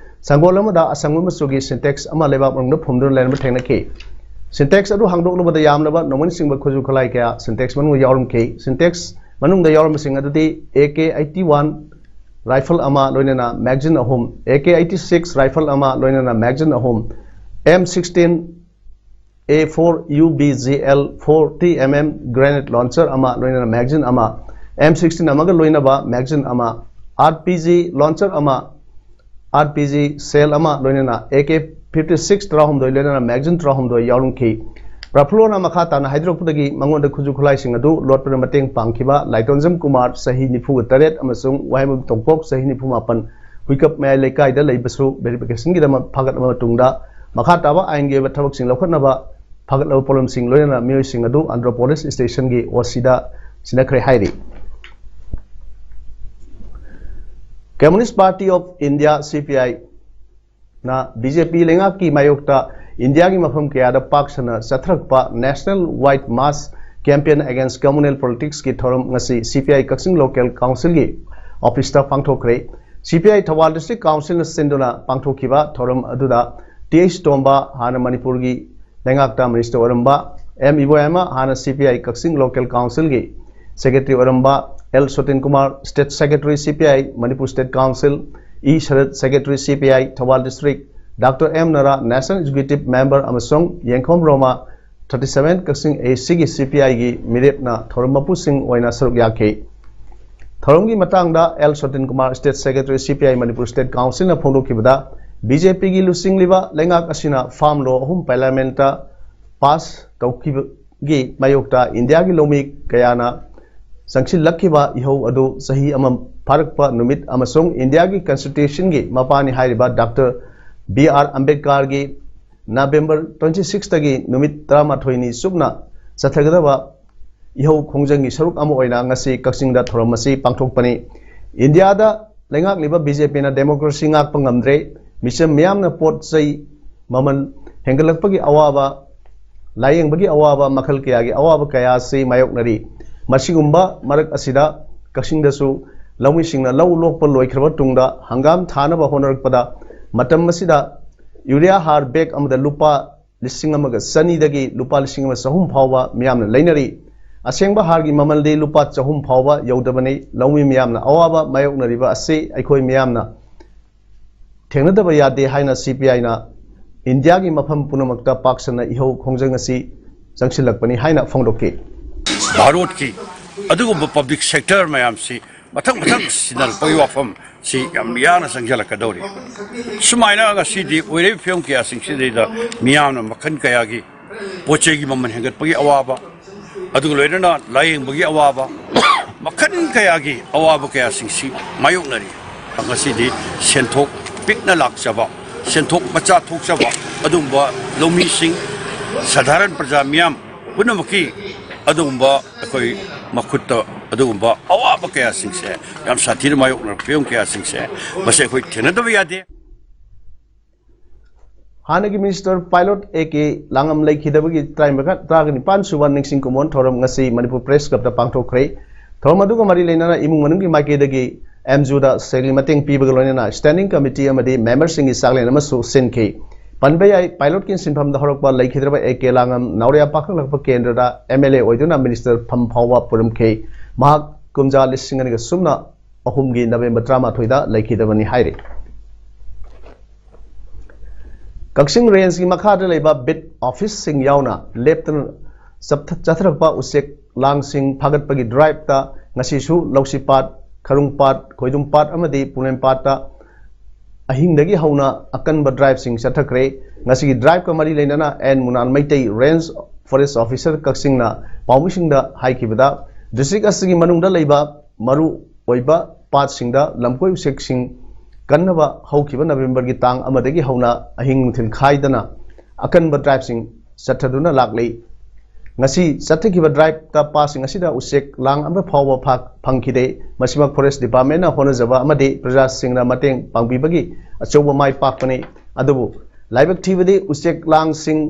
ꯁꯪꯒꯣꯜ ꯑꯃꯗ ꯑꯁꯪꯕ ꯃꯆꯨꯒꯤ ꯁꯤꯟꯇꯦꯛꯁ ꯑꯃ ꯂꯩꯕꯥꯛ ꯃꯅꯨꯡꯗ ꯐꯨꯝꯗꯨꯅ ꯂꯩꯔꯝꯕ ꯊꯦꯡꯅꯈꯤ꯫ ꯁꯤꯟꯇꯦꯛꯁ ꯑꯗꯨ ꯍꯥꯡꯗꯣꯛꯂꯨꯕꯗ ꯌꯥꯝꯂꯕ ꯅꯣꯡꯃꯩꯅꯆꯤꯡꯕ ꯈꯨꯠꯁꯨ ꯈꯨꯠꯂꯥꯏ ꯀꯌꯥ ꯁꯤꯟꯇꯦꯛꯁ ꯃꯅꯨꯡꯗ ꯌꯥꯎꯔꯝꯈꯤ꯫ ꯁꯤꯟꯇꯦꯛꯁ ꯃꯅꯨꯡꯗ ꯌꯥꯎꯔꯝꯕꯁꯤꯡ ꯑꯗꯨꯗꯤ A K eighty one rifle ꯑꯃ ꯂꯣꯏꯅꯅ magazine ꯑꯍꯨꯝ, A K eighty six rifle ꯑꯃ ꯂꯣꯏꯅꯅ magazine ꯑꯍꯨꯝ, M sixteen A four U B G L forty M M grenade launcher ꯑꯃ ꯂꯣꯏꯅꯅ magazine ꯑꯃ, M sixteen ꯑꯃꯒ ꯂꯣꯏꯅꯕ magazine ꯑꯃ, R P G launcher ꯑꯃ, R P G shell ꯑꯃ ꯂꯣꯏꯅꯅ A K fifty six ꯇꯔꯥꯍꯨꯝꯗꯣꯏ ꯂꯣꯏꯅꯅ magazine ꯇꯔꯥꯍꯨꯝꯗꯣꯏ ꯌꯥꯎꯔꯝꯈꯤ꯫ ꯄ꯭ꯔꯐꯨꯜꯂꯣꯅ ꯃꯈꯥ ꯇꯥꯅ ꯍꯥꯏꯗꯣꯔꯛꯄꯗꯒꯤ ꯃꯉꯣꯟꯗ ꯈꯨꯠꯁꯨ ꯈꯨꯠꯂꯥꯏꯁꯤꯡ ꯑꯗꯨ ꯂꯣꯠꯄꯗ ꯃꯇꯦꯡ ꯄꯥꯡꯈꯤꯕ ꯂꯥꯏꯇꯣꯟꯖꯝ ꯀꯨꯃꯥꯔ ꯆꯍꯤ ꯅꯤꯐꯨꯒ ꯇꯔꯦꯠ ꯑꯃꯁꯨꯡ ꯋꯥꯍꯦꯡꯕꯝ ꯇꯣꯝꯄꯣꯛ ꯆꯍꯤ ꯅꯤꯐꯨ ꯃꯥꯄꯟ ꯍꯨꯏꯀꯞ ꯃꯌꯥꯏ ꯂꯩꯀꯥꯏꯗ ꯂꯩꯕꯁꯨ verification ꯒꯤꯗꯃꯛ ꯐꯥꯒꯠꯂꯕ ꯃꯇꯨꯡꯗ ꯃꯈꯥ ꯇꯥꯕ ꯑꯥꯏꯟꯒꯤ ꯑꯣꯏꯕ ꯊꯕꯛꯁꯤꯡ ꯂꯧꯈꯠꯅꯕ ꯐꯥꯒꯠꯂꯕ ꯄꯣꯠꯂꯝꯁꯤꯡ ꯂꯣꯏꯅꯅ ꯃꯤꯑꯣꯏꯁꯤꯡ ꯑꯗꯨ ꯑꯟꯗ꯭ꯔꯣ ꯄꯣꯂꯤꯁ ꯁ꯭ꯇꯦꯁꯟꯒꯤ O C ꯗ ꯁꯤꯟꯅꯈ꯭ꯔꯦ ꯍꯥꯏꯔꯤ꯫ Communist Party of India, C P I, ꯅ B J P ꯂꯩꯉꯥꯛꯀꯤ ꯃꯥꯌꯣꯛꯇ ꯏꯟꯗꯤꯌꯥꯒꯤ ꯃꯐꯝ ꯀꯌꯥꯗ ꯄꯥꯛ ꯁꯟꯅ ꯆꯠꯊꯔꯛꯄ National White March Campaign Against Communal Politicsꯀꯤ ꯊꯧꯔꯝ ꯉꯁꯤ CPI ꯀꯛꯆꯤꯡ Local Councilꯒꯤ officeꯇ ꯄꯥꯡꯊꯣꯛꯈ꯭ꯔꯦ꯫ CPI ꯊꯧꯕꯥꯜ District Councilꯅ ꯁꯤꯟꯗꯨꯅ ꯄꯥꯡꯊꯣꯛꯈꯤꯕ ꯊꯧꯔꯝ ꯑꯗꯨꯗ Th ꯇꯣꯝꯕ, ꯍꯥꯟꯅ ꯃꯅꯤꯄꯨꯔꯒꯤ ꯂꯩꯉꯥꯛꯇ minister ꯑꯣꯏꯔꯝꯕ, M ꯏꯕꯣꯌꯥꯏꯃ, ꯍꯥꯟꯅ CPI ꯀꯛꯆꯤꯡ Local Councilꯒꯤ secretary ꯑꯣꯏꯔꯝꯕ, L ꯁꯣꯇꯤꯟ Kumar, state secretary CPI Manipur State Council, E ꯁꯔꯠ, secretary CPI Thoubal District, Doctor M ꯅꯔꯥ, national executive member, ꯑꯃꯁꯨꯡ ꯌꯦꯡꯈꯣꯝ ꯔꯣꯃꯥ, thirty seven ꯀꯛꯆꯤꯡ ACꯒꯤ CPIꯒꯤ ꯃꯤꯔꯦꯞꯅ ꯊꯧꯔꯝ ꯃꯄꯨꯁꯤꯡ ꯑꯣꯏꯅ ꯁꯔꯨꯛ ꯌꯥꯈꯤ꯫ ꯊꯧꯔꯝꯒꯤ ꯃꯇꯥꯡꯗ L ꯁꯣꯇꯤꯟ Kumar, state secretary CPI Manipur State Councilꯅ ꯐꯣꯡꯗꯣꯛꯈꯤꯕꯗ, BJPꯒꯤ ꯂꯨꯆꯤꯡꯂꯤꯕ ꯂꯩꯉꯥꯛ ꯑꯁꯤꯅ farm law ꯑꯍꯨꯝ parliamentꯇ pass ꯇꯧꯈꯤꯕꯒꯤ ꯃꯥꯌꯣꯛꯇ ꯏꯟꯗꯤꯌꯥꯒꯤ ꯂꯧꯃꯤ ꯀꯌꯥꯅ ꯆꯪꯁꯤꯜꯂꯛꯈꯤꯕ ꯏꯍꯧ ꯑꯗꯨ ꯆꯍꯤ ꯑꯃ ꯐꯥꯔꯛꯄ ꯅꯨꯃꯤꯠ ꯑꯃꯁꯨꯡ ꯏꯟꯗꯤꯌꯥꯒꯤ constitutionꯒꯤ ꯃꯄꯥꯅꯤ ꯍꯥꯏꯔꯤꯕ Doctor B R ꯑꯝꯕꯦꯗꯀꯔꯒꯤ November twenty sixꯇꯒꯤ ꯅꯨꯃꯤꯠ ꯇꯔꯥꯃꯥꯊꯣꯏꯅꯤ ꯆꯨꯞꯅ ꯆꯠꯊꯒꯗꯕ ꯏꯍꯧ ꯈꯣꯡꯖꯪꯒꯤ ꯁꯔꯨꯛ ꯑꯃ ꯑꯣꯏꯅ ꯉꯁꯤ ꯀꯛꯆꯤꯡꯗ ꯊꯧꯔꯝ ꯑꯁꯤ ꯄꯥꯡꯊꯣꯛꯄꯅꯤ꯫ ꯏꯟꯗꯤꯌꯥꯗ ꯂꯩꯉꯥꯛꯂꯤꯕ BJPꯅ democracy ꯉꯥꯛꯄ ꯉꯝꯗ꯭ꯔꯦ꯫ ꯃꯤꯆꯝ ꯃꯤꯌꯥꯝꯅ ꯄꯣꯠ ꯆꯩ ꯃꯃꯜ ꯍꯦꯟꯒꯠꯂꯛꯄꯒꯤ ꯑꯋꯥꯕ, ꯂꯥꯌꯦꯡꯕꯒꯤ ꯑꯋꯥꯕ, ꯃꯈꯜ ꯀꯌꯥꯒꯤ ꯑꯋꯥꯕ ꯀꯌꯥ ꯑꯁꯤ ꯃꯥꯌꯣꯛꯅꯔꯤ꯫ ꯃꯁꯤꯒꯨꯝꯕ ꯃꯔꯛ ꯑꯁꯤꯗ ꯀꯛꯆꯤꯡꯗꯁꯨ ꯂꯧꯃꯤꯁꯤꯡꯅ ꯂꯧ ꯂꯣꯛꯄ ꯂꯣꯏꯈ꯭ꯔꯕ ꯇꯨꯡꯗ ꯍꯪꯒꯥꯝ ꯊꯥꯅꯕ ꯍꯣꯠꯅꯔꯛꯄꯗ, ꯃꯇꯝ ꯑꯁꯤꯗ urea ꯍꯥꯔ bag ꯑꯃꯗ ꯂꯨꯄꯥ ꯂꯤꯁꯤꯡ ꯑꯃꯒ ꯆꯅꯤꯗꯒꯤ ꯂꯨꯄꯥ ꯂꯤꯁꯤꯡ ꯑꯃ ꯆꯍꯨꯝ ꯐꯥꯎꯕ ꯃꯤꯌꯥꯝꯅ ꯂꯩꯅꯔꯤ꯫ ꯑꯁꯦꯡꯕ ꯍꯥꯔꯒꯤ ꯃꯃꯜꯗꯤ ꯂꯨꯄꯥ ꯆꯍꯨꯝ ꯐꯥꯎꯕ ꯌꯧꯗꯕꯅꯤ꯫ ꯂꯧꯃꯤ ꯃꯤꯌꯥꯝꯅ ꯑꯋꯥꯕ ꯃꯥꯌꯣꯛꯅꯔꯤꯕ ꯑꯁꯤ ꯑꯩꯈꯣꯏ ꯃꯤꯌꯥꯝꯅ ꯊꯦꯡꯅꯗꯕ ꯌꯥꯗꯦ ꯍꯥꯏꯅ CPIꯅ ꯏꯟꯗꯤꯌꯥꯒꯤ ꯃꯐꯝ ꯄꯨꯝꯅꯃꯛꯇ ꯄꯥꯛ ꯁꯟꯅ ꯏꯍꯧ ꯈꯣꯡꯖꯪ ꯑꯁꯤ ꯆꯪꯁꯤꯜꯂꯛꯄꯅꯤ ꯍꯥꯏꯅ ꯐꯣꯡꯗꯣꯛꯈꯤ꯫ ꯚꯥꯔꯠꯀꯤ ꯑꯗꯨꯒꯨꯝꯕ public sector ꯃꯌꯥꯝꯁꯤ ꯃꯊꯪ ꯃꯊꯪ ꯁꯤꯟꯅꯔꯛꯄꯒꯤ ꯋꯥꯐꯝ ꯁꯤ ꯌꯥꯝ ꯌꯥꯡꯅ ꯆꯪꯁꯤꯜꯂꯛꯀꯗꯧꯔꯤ꯫ ꯁꯨꯃꯥꯏꯅ ꯉꯁꯤꯗꯤ ꯑꯣꯏꯔꯛꯏꯕ ꯐꯤꯕꯝ ꯀꯌꯥꯁꯤꯡꯁꯤꯗꯩꯗ ꯃꯤꯌꯥꯝꯅ ꯃꯈꯜ ꯀꯌꯥꯒꯤ ꯄꯣꯠ ꯆꯩꯒꯤ ꯃꯃꯜ ꯍꯦꯟꯒꯠꯄꯒꯤ ꯑꯋꯥꯕ, ꯑꯗꯨꯒ ꯂꯣꯏꯅꯅ ꯂꯥꯌꯦꯡꯕꯒꯤ ꯑꯋꯥꯕ, ꯃꯈꯜ ꯀꯌꯥꯒꯤ ꯑꯋꯥꯕ ꯀꯌꯥꯁꯤꯡꯁꯤ ꯃꯥꯌꯣꯛꯅꯔꯤ꯫ ꯉꯁꯤꯗꯤ ꯁꯦꯟꯊꯣꯛ ꯄꯤꯛꯅ ꯂꯥꯛꯆꯕ, ꯁꯦꯟꯊꯣꯛ ꯃꯆꯥ ꯊꯣꯛꯆꯕ ꯑꯗꯨꯒꯨꯝꯕ ꯂꯧꯃꯤꯁꯤꯡ, ꯁꯙꯥꯔꯟ ꯄ꯭ꯔꯖꯥ ꯃꯤꯌꯥꯝ ꯄꯨꯝꯅꯃꯛꯀꯤ ꯑꯗꯨꯒꯨꯝꯕ ꯑꯩꯈꯣꯏ ꯃꯈꯨꯠꯇ ꯑꯗꯨꯒꯨꯝꯕ ꯑꯋꯥꯕ ꯀꯌꯥꯁꯤꯡꯁꯦ ꯌꯥꯝ ꯁꯥꯊꯤꯅ ꯃꯥꯌꯣꯛꯅꯔꯛꯄ ꯐꯤꯕꯝ ꯀꯌꯥꯁꯤꯡꯁꯦ ꯃꯁꯤ ꯑꯩꯈꯣꯏ ꯊꯦꯡꯅꯗꯕ ꯌꯥꯗꯦ꯫ ꯍꯥꯟꯅꯒꯤ ꯃꯤꯅꯤꯁꯇꯔ ꯄꯥꯏꯂꯣꯠ ꯑꯦ ꯀꯦ ꯂꯥꯡꯉꯝ ꯂꯩꯈꯤꯗꯕꯒꯤ ꯇꯔꯥꯅꯤꯄꯥꯟ ꯁꯨꯕ ꯅꯤꯡꯁꯤꯡ ꯀꯨꯝꯑꯣꯟ ꯊꯧꯔꯝ ꯉꯁꯤ ꯃꯅꯤꯄꯨꯔ ꯄ꯭ꯔꯦꯁ ꯀ꯭ꯂꯕꯇ ꯄꯥꯡꯊꯣꯛꯈ꯭ꯔꯦ꯫ ꯊꯧꯔꯝ ꯑꯗꯨꯒ ꯃꯔꯤ ꯂꯩꯅꯅ ꯏꯃꯨꯡ ꯃꯅꯨꯡꯒꯤ ꯃꯥꯏꯀꯩꯗꯒꯤ ꯑꯦꯝꯖꯨꯗ ꯁꯦꯜꯒꯤ ꯃꯇꯦꯡ ꯄꯤꯕꯒ ꯂꯣꯏꯅꯅ ꯁ꯭ꯇꯦꯟꯗꯤꯡ ꯀꯃꯤꯇꯤ ꯑꯃꯗꯤ ꯃꯦꯝꯕꯔꯁꯤꯡꯒꯤ ꯆꯥꯛꯂꯦꯟ ꯑꯃꯁꯨ ꯁꯤꯟꯈꯤ꯫ ꯄꯟꯕ ꯌꯥꯏ, ꯄꯥꯏꯂꯣꯠꯀꯤ ꯁꯤꯟꯐꯝꯗ ꯍꯧꯔꯛꯄ ꯂꯩꯈꯤꯗ꯭ꯔꯕ ꯑꯦ ꯀꯦ ꯂꯥꯡꯉꯝ ꯅꯥꯎꯔꯤꯌꯥ ꯄꯥꯈꯪꯂꯛꯄ ꯀꯦꯟꯗ꯭ꯔꯗ ꯑꯦꯝ ꯑꯦꯜ ꯑꯦ ꯑꯣꯏꯗꯨꯅ ꯃꯤꯅꯤꯁꯇꯔ ꯐꯝ ꯐꯥꯎꯕ ꯄꯨꯔꯝꯈꯤ꯫ ꯃꯍꯥꯛ ꯀꯨꯝꯖꯥ ꯂꯤꯁꯤꯡ ꯑꯅꯤꯒ ꯁꯨꯞꯅ ꯑꯍꯨꯝꯒꯤ ꯅꯕꯦꯝꯕꯔ ꯇꯔꯥꯃꯥꯊꯣꯏꯗ ꯂꯩꯈꯤꯗꯕꯅꯤ ꯍꯥꯏꯔꯤ꯫ ꯀꯛꯆꯤꯡ ꯔꯦꯟꯖꯀꯤ ꯃꯈꯥꯗ ꯂꯩꯕ ꯕꯤꯠ ꯑꯣꯐꯤꯁꯁꯤꯡ ꯌꯥꯎꯅ ꯂꯦꯞꯇꯅ ꯆꯠꯊ-, ꯆꯠꯊꯔꯛꯄ ꯎꯆꯦꯛ ꯂꯥꯡꯁꯤꯡ ꯐꯥꯒꯠꯄꯒꯤ ꯗ꯭ꯔꯥꯏꯚꯇ ꯉꯁꯤꯁꯨ ꯂꯧꯁꯤꯄꯥꯠ, ꯈꯔꯨꯡꯄꯥꯠ, ꯈꯣꯏꯗꯨꯝꯄꯥꯠ ꯑꯃꯗꯤ ꯄꯨꯂꯦꯝꯄꯥꯠꯇ ꯑꯍꯤꯡꯗꯒꯤ ꯍꯧꯅ ꯑꯀꯟꯕ ꯗ꯭ꯔꯥꯏꯚꯁꯤꯡ ꯆꯠꯊꯈ꯭ꯔꯦ꯫ ꯉꯁꯤꯒꯤ ꯗ꯭ꯔꯥꯏꯚꯀ ꯃꯔꯤ ꯂꯩꯅꯅ N Munan Meitei range forest officer ꯀꯛꯆꯤꯡꯅ ꯄꯥꯎꯃꯤꯁꯤꯡꯗ ꯍꯥꯏꯈꯤꯕꯗ, ꯗꯤꯁꯇ꯭ꯔꯤꯛ ꯑꯁꯤꯒꯤ ꯃꯅꯨꯡꯗ ꯂꯩꯕ ꯃꯔꯨ ꯑꯣꯏꯕ ꯄꯥꯠꯁꯤꯡꯗ ꯂꯝꯀꯣꯏ ꯎꯆꯦꯛꯁꯤꯡ ꯀꯟꯅꯕ ꯍꯧꯈꯤꯕ ꯅꯕꯦꯝꯕꯔꯒꯤ ꯇꯥꯡ ꯑꯃꯗꯒꯤ ꯍꯧꯅ ꯑꯍꯤꯡ ꯅꯨꯡꯊꯤꯜ ꯈꯥꯏꯗꯅ ꯑꯀꯟꯕ ꯗ꯭ꯔꯥꯏꯚꯁꯤꯡ ꯆꯠꯊꯗꯨꯅ ꯂꯥꯛꯂꯤ꯫ ꯉꯁꯤ ꯆꯠꯊꯈꯤꯕ ꯗ꯭ꯔꯥꯏꯚꯇ ꯄꯥꯠꯁꯤꯡ ꯑꯁꯤꯗ ꯎꯆꯦꯛ ꯂꯥꯡ ꯑꯃ ꯐꯥꯎꯕ ꯐꯥ-, ꯐꯪꯈꯤꯗꯦ꯫ ꯃꯁꯤꯃꯛ ꯐꯣꯔꯦꯁ ꯗꯤꯄꯥꯔꯠꯃꯦꯟꯅ ꯍꯣꯠꯅꯖꯕ ꯑꯃꯗꯤ ꯄ꯭ꯔꯖꯥꯁꯤꯡꯅ ꯃꯇꯦꯡ ꯄꯥꯡꯕꯤꯕꯒꯤ ꯑꯆꯧꯕ ꯃꯥꯏ ꯄꯥꯛꯄꯅꯤ꯫ ꯑꯗꯨꯕꯨ ꯂꯥꯏꯕꯛ ꯊꯤꯕꯗꯤ ꯎꯆꯦꯛ ꯂꯥꯡꯁꯤꯡ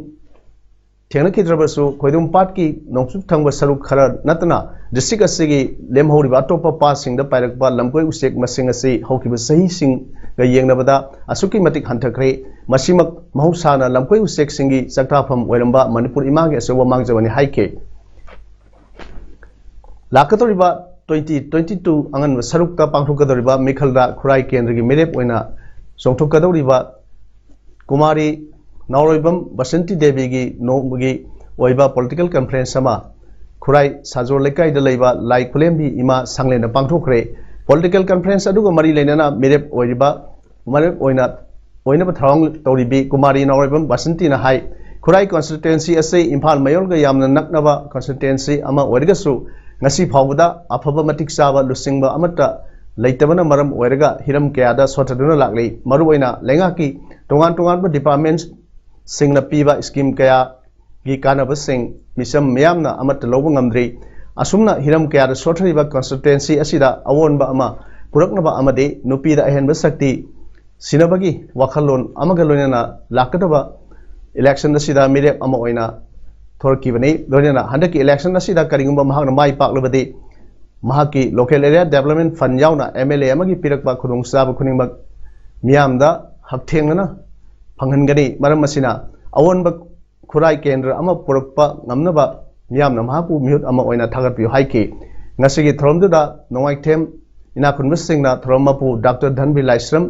ꯊꯦꯡꯅꯈꯤꯗ꯭ꯔꯕꯁꯨ, ꯈꯣꯏꯗꯨꯝ ꯄꯥꯠꯀꯤ ꯅꯣꯡꯆꯨꯞ ꯊꯪꯕ ꯁꯔꯨꯛ ꯈꯔ ꯅꯠꯇꯅ ꯗꯤꯁꯇ꯭ꯔꯤꯛ ꯑꯁꯤꯒꯤ ꯂꯦꯝꯍꯧꯔꯤꯕ ꯑꯇꯣꯞꯄ ꯄꯥꯠꯁꯤꯡꯗ ꯄꯥꯏꯔꯛꯄ ꯂꯝꯀꯣꯏ ꯎꯆꯦꯛ ꯃꯁꯤꯡ ꯑꯁꯤ ꯍꯧꯈꯤꯕ ꯆꯍꯤꯁꯤꯡꯒ ꯌꯦꯡꯅꯕꯗ ꯑꯁꯨꯛꯀꯤ ꯃꯇꯤꯛ ꯍꯟꯊꯈ꯭ꯔꯦ꯫ ꯃꯁꯤꯃꯛ ꯃꯍꯧꯁꯥꯅ ꯂꯝꯀꯣꯏ ꯎꯆꯦꯛꯁꯤꯡꯒꯤ ꯆꯥꯛꯇꯥꯐꯝ ꯑꯣꯏꯔꯝꯕ ꯃꯅꯤꯄꯨꯔ ꯏꯃꯥꯒꯤ ꯑꯆꯧꯕ ꯃꯥꯡꯖꯕꯅꯤ ꯍꯥꯏꯈꯤ꯫ ꯂꯥꯛꯀꯗꯧꯔꯤꯕ twenty twenty-two ꯑꯉꯟꯕ ꯁꯔꯨꯛꯇ ꯄꯥꯡꯊꯣꯛꯀꯗꯧꯔꯤꯕ ꯃꯤꯈꯜꯗ ꯈꯨꯔꯥꯏ ꯀꯦꯟꯗ꯭ꯔꯒꯤ ꯃꯤꯔꯦꯞ ꯑꯣꯏꯅ ꯆꯣꯡꯊꯣꯛꯀꯗꯧꯔꯤꯕ ꯀꯨꯃꯥꯔꯤ ꯅꯥꯎꯔꯣꯏꯕꯝ ꯕꯁꯟꯇꯤ ꯗꯦꯕꯤꯒꯤ ꯅꯣꯡꯃꯒꯤ ꯑꯣꯏꯕ political conference ꯑꯃ ꯈꯨꯔꯥꯏ ꯁꯥꯖꯣꯔ ꯂꯩꯀꯥꯏꯗ ꯂꯩꯕ ꯂꯥꯏ ꯈꯨꯂꯦꯝꯕꯤ ꯏꯃꯥ ꯁꯪꯂꯦꯟꯗ ꯄꯥꯡꯊꯣꯛꯈ꯭ꯔꯦ꯫ Political conference ꯑꯗꯨꯒ ꯃꯔꯤ ꯂꯩꯅꯅ ꯃꯤꯔꯦꯞ ꯑꯣꯏꯔꯤꯕ, ꯃꯤꯔꯦꯞ ꯑꯣꯏꯅ, ꯑꯣꯏꯅꯕ ꯊꯧꯔꯥꯡ ꯇꯧꯔꯤꯕꯤ ꯀꯨꯃꯥꯔꯤ ꯅꯥꯎꯔꯣꯏꯕꯝ ꯕꯁꯟꯇꯤꯅ ꯍꯥꯏ, ꯈꯨꯔꯥꯏ constituency ꯑꯁꯤ ꯏꯝꯐꯥꯜ ꯃꯌꯣꯜꯒ ꯌꯥꯝꯅ ꯅꯛꯅꯕ constituency ꯑꯃ ꯑꯣꯏꯔꯒꯁꯨ, ꯉꯁꯤ ꯐꯥꯎꯕꯗ ꯑꯐꯕ ꯃꯇꯤꯛ ꯆꯥꯕ ꯂꯨꯆꯤꯡꯕ ꯑꯃꯠꯇ ꯂꯩꯇꯕꯅ ꯃꯔꯝ ꯑꯣꯏꯔꯒ ꯍꯤꯔꯝ ꯀꯌꯥꯗ ꯁꯣꯠꯊꯗꯨꯅ ꯂꯥꯛꯂꯤ꯫ ꯃꯔꯨꯑꯣꯏꯅ ꯂꯩꯉꯥꯛꯀꯤ ꯇꯣꯉꯥꯟ ꯇꯣꯉꯥꯟꯕ department ꯁꯤꯡꯅ ꯄꯤꯕ scheme ꯀꯌꯥꯒꯤ ꯀꯥꯟꯅꯕꯁꯤꯡ ꯃꯤꯆꯝ ꯃꯤꯌꯥꯝꯅ ꯑꯃꯠꯇ ꯂꯧꯕ ꯉꯝꯗ꯭ꯔꯤ꯫ ꯑꯁꯨꯝꯅ ꯍꯤꯔꯝ ꯀꯌꯥꯗ ꯁꯣꯠꯊꯔꯤꯕ constituency ꯑꯁꯤꯗ ꯑꯑꯣꯟꯕ ꯑꯃ ꯄꯨꯔꯛꯅꯕ ꯑꯃꯗꯤ ꯅꯨꯄꯤꯗ ꯑꯍꯦꯟꯕ ꯁꯛꯇꯤ ꯁꯤꯟꯅꯕꯒꯤ ꯋꯥꯈꯜꯂꯣꯟ ꯑꯃꯒ ꯂꯣꯏꯅꯅ ꯂꯥꯛꯀꯗꯕ election ꯑꯁꯤꯗ ꯃꯤꯔꯦꯞ ꯑꯃ ꯑꯣꯏꯅ ꯊꯣꯔꯛꯈꯤꯕꯅꯤ꯫ ꯂꯣꯏꯅꯅ ꯍꯟꯗꯛꯀꯤ election ꯑꯁꯤꯗ ꯀꯔꯤꯒꯨꯝꯕ ꯃꯍꯥꯛꯅ ꯃꯥꯏ ꯄꯥꯛꯂꯕꯗꯤ, ꯃꯍꯥꯛꯀꯤ local area development fund ꯌꯥꯎꯅ M L A ꯑꯃꯒꯤ ꯄꯤꯔꯛꯄ ꯈꯨꯗꯣꯡꯆꯥꯕ ꯈꯨꯗꯤꯡꯃꯛ ꯃꯤꯌꯥꯝꯗ ꯍꯛꯊꯦꯡꯅꯅ ꯐꯪꯍꯟꯒꯅꯤ꯫ ꯃꯔꯝ ꯑꯁꯤꯅ, ꯑꯑꯣꯟꯕ ꯈꯨꯔꯥꯏ ꯀꯦꯟꯗ꯭ꯔ ꯑꯃ ꯄꯨꯔꯛꯄ ꯉꯝꯅꯕ ꯃꯤꯌꯥꯝꯅ ꯃꯍꯥꯛꯄꯨ ꯃꯤꯍꯨꯠ ꯑꯃ ꯑꯣꯏꯅ ꯊꯥꯒꯠꯄꯤꯌꯨ ꯍꯥꯏꯈꯤ꯫ ꯉꯁꯤꯒꯤ ꯊꯧꯔꯝꯗꯨꯗ ꯅꯣꯡꯃꯥꯏꯊꯦꯝ ꯏꯅꯥꯛ ꯈꯨꯟꯕꯁꯤꯡꯅ ꯊꯧꯔꯝ ꯃꯄꯨ ꯗꯥꯛꯇꯔ ꯙꯟꯕꯤꯔ ꯂꯥꯏꯁ꯭ꯔꯝ,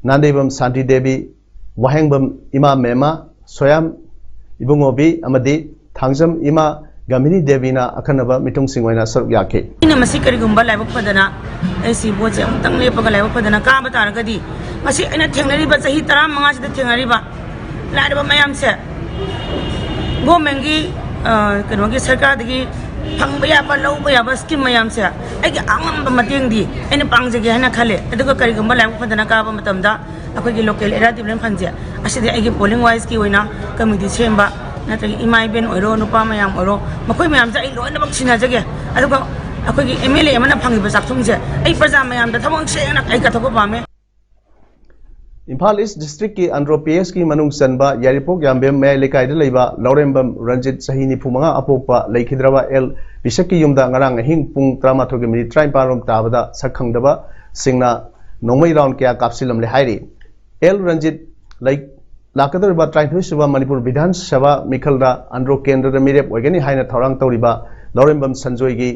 ꯅꯥꯟꯗꯩꯕꯝ ꯁꯥꯟꯇꯤ ꯗꯦꯕꯤ, ꯋꯥꯍꯦꯡꯕꯝ ꯏꯃꯥ ꯃꯦꯃꯥ, ꯁꯣꯌꯥꯝ ꯏꯕꯨꯡꯉꯣꯕꯤ ꯑꯃꯗꯤ ꯊꯥꯡꯖꯝ ꯏꯃꯥ ꯒꯥꯃꯤꯅꯤ ꯗꯦꯕꯤꯅ ꯑꯈꯟꯅꯕ ꯃꯤꯊꯨꯡꯁꯤꯡ ꯑꯣꯏꯅ ꯁꯔꯨꯛ ꯌꯥꯈꯤ꯫ ꯑꯩꯅ ꯃꯁꯤ ꯀꯔꯤꯒꯨꯝꯕ ꯂꯥꯏꯕꯛ ꯐꯗꯅ, ꯑꯩ ꯁꯤ ꯚꯣꯠꯁꯦ ꯑꯃꯨꯛꯇꯪ ꯂꯦꯞꯄꯒ ꯂꯥꯏꯕꯛ ꯐꯗꯅ ꯀꯥꯕ ꯇꯥꯔꯒꯗꯤ, ꯃꯁꯤ ꯑꯩꯅ ꯊꯦꯡꯅꯔꯤꯕ ꯆꯍꯤ ꯇꯔꯥꯃꯉꯥꯁꯤꯗ ꯊꯦꯡꯅꯔꯤꯕ ꯂꯥꯏꯔꯕ ꯃꯌꯥꯝꯁꯦ, ꯒꯣꯔꯃꯦꯟꯒꯤ, ꯑ, ꯀꯩꯅꯣꯒꯤ ꯁꯔꯀꯥꯔꯗꯒꯤ ꯐꯪꯕ ꯌꯥꯕ, ꯂꯧꯕ ꯌꯥꯕ ꯁ꯭ꯀꯤꯝ ꯃꯌꯥꯝꯁꯦ ꯑꯩꯒꯤ ꯑꯉꯝꯕ ꯃꯇꯦꯡꯗꯤ ꯑꯩꯅ ꯄꯥꯡꯖꯒꯦ ꯍꯥꯏꯅ ꯈꯜꯂꯦ꯫ ꯑꯗꯨꯒ ꯀꯔꯤꯒꯨꯝꯕ ꯂꯥꯏꯕꯛ ꯐꯗꯅ ꯀꯥꯕ ꯃꯇꯝꯗ ꯑꯩꯈꯣꯏꯒꯤ local area development fund ꯁꯦ, ꯑꯁꯤꯗꯤ ꯑꯩꯒꯤ polling wise ꯀꯤ ꯑꯣꯏꯅ committee ꯁꯦꯝꯕ, ꯅꯠꯇ꯭ꯔꯒ ꯏꯃꯥ ꯏꯕꯦꯟ ꯑꯣꯏꯔꯣ, ꯅꯨꯄꯥ ꯃꯌꯥꯝ ꯑꯣꯏꯔꯣ, ꯃꯈꯣꯏ ꯃꯌꯥꯝꯁꯦ ꯑꯩ ꯂꯣꯏꯅꯃꯛ ꯁꯤꯟꯅꯖꯒꯦ꯫ ꯑꯗꯨꯒ ꯑꯩꯈꯣꯏꯒꯤ M L A ꯑꯃꯅ ꯐꯪꯉꯤꯕ ꯆꯥꯛꯊꯨꯝꯁꯦ ꯑꯩ ꯄ꯭ꯔꯖꯥ ꯃꯌꯥꯝꯗ ꯊꯕꯛ ꯁꯦꯡꯅ ꯑꯩ ꯀꯠꯊꯣꯛꯄ ꯄꯥꯝꯃꯦ꯫ ꯏꯝꯐꯥꯜ ꯏꯁ ꯗꯤꯁꯇ꯭ꯔꯤꯛꯀꯤ ꯑꯟꯗ꯭ꯔꯣ ꯄꯤ ꯑꯦꯁꯀꯤ ꯃꯅꯨꯡ ꯆꯟꯕ ꯌꯥꯏꯔꯤꯄꯣꯛ ꯌꯥꯝꯕꯦꯝ ꯃꯌꯥꯏ ꯂꯩꯀꯥꯏꯗ ꯂꯩꯕ ꯂꯧꯔꯦꯝꯕꯝ ꯔꯟꯖꯤꯠ, ꯆꯍꯤ ꯅꯤꯐꯨ ꯃꯉꯥ ꯑꯄꯣꯛꯄ, ꯂꯩꯈꯤꯗ꯭ꯔꯕ ꯑꯦꯜ ꯄꯤꯁꯛꯀꯤ ꯌꯨꯝꯗ ꯉꯔꯥꯡ ꯑꯍꯤꯡ ꯄꯨꯡ ꯇꯔꯥꯃꯥꯊꯣꯏꯒꯤ ꯃꯤꯅꯤꯠ ꯇꯔꯥꯅꯤꯄꯥꯟ ꯔꯣꯝ ꯇꯥꯕꯗ ꯁꯛ ꯈꯪꯗꯕꯁꯤꯡꯅ ꯅꯣꯡꯃꯩ round ꯀꯌꯥ ꯀꯥꯞꯁꯤꯜꯂꯝꯂꯦ ꯍꯥꯏꯔꯤ꯫ ꯑꯦꯜ ꯔꯟꯖꯤꯠ ꯂꯩ-, ꯂꯥꯛꯀꯗꯧꯔꯤꯕ ꯇꯔꯥꯅꯤꯊꯣꯏ ꯁꯨꯕ ꯃꯅꯤꯄꯨꯔ ꯕꯤꯙꯥꯟ ꯁꯚꯥ ꯃꯤꯈꯜꯗ ꯑꯟꯗ꯭ꯔꯣ ꯀꯦꯟꯗ꯭ꯔꯗ ꯃꯤꯔꯦꯞ ꯑꯣꯏꯒꯅꯤ ꯍꯥꯏꯅ ꯊꯧꯔꯥꯡ ꯇꯧꯔꯤꯕ ꯂꯧꯔꯦꯝꯕꯝ ꯁꯟꯖꯣꯏꯒꯤ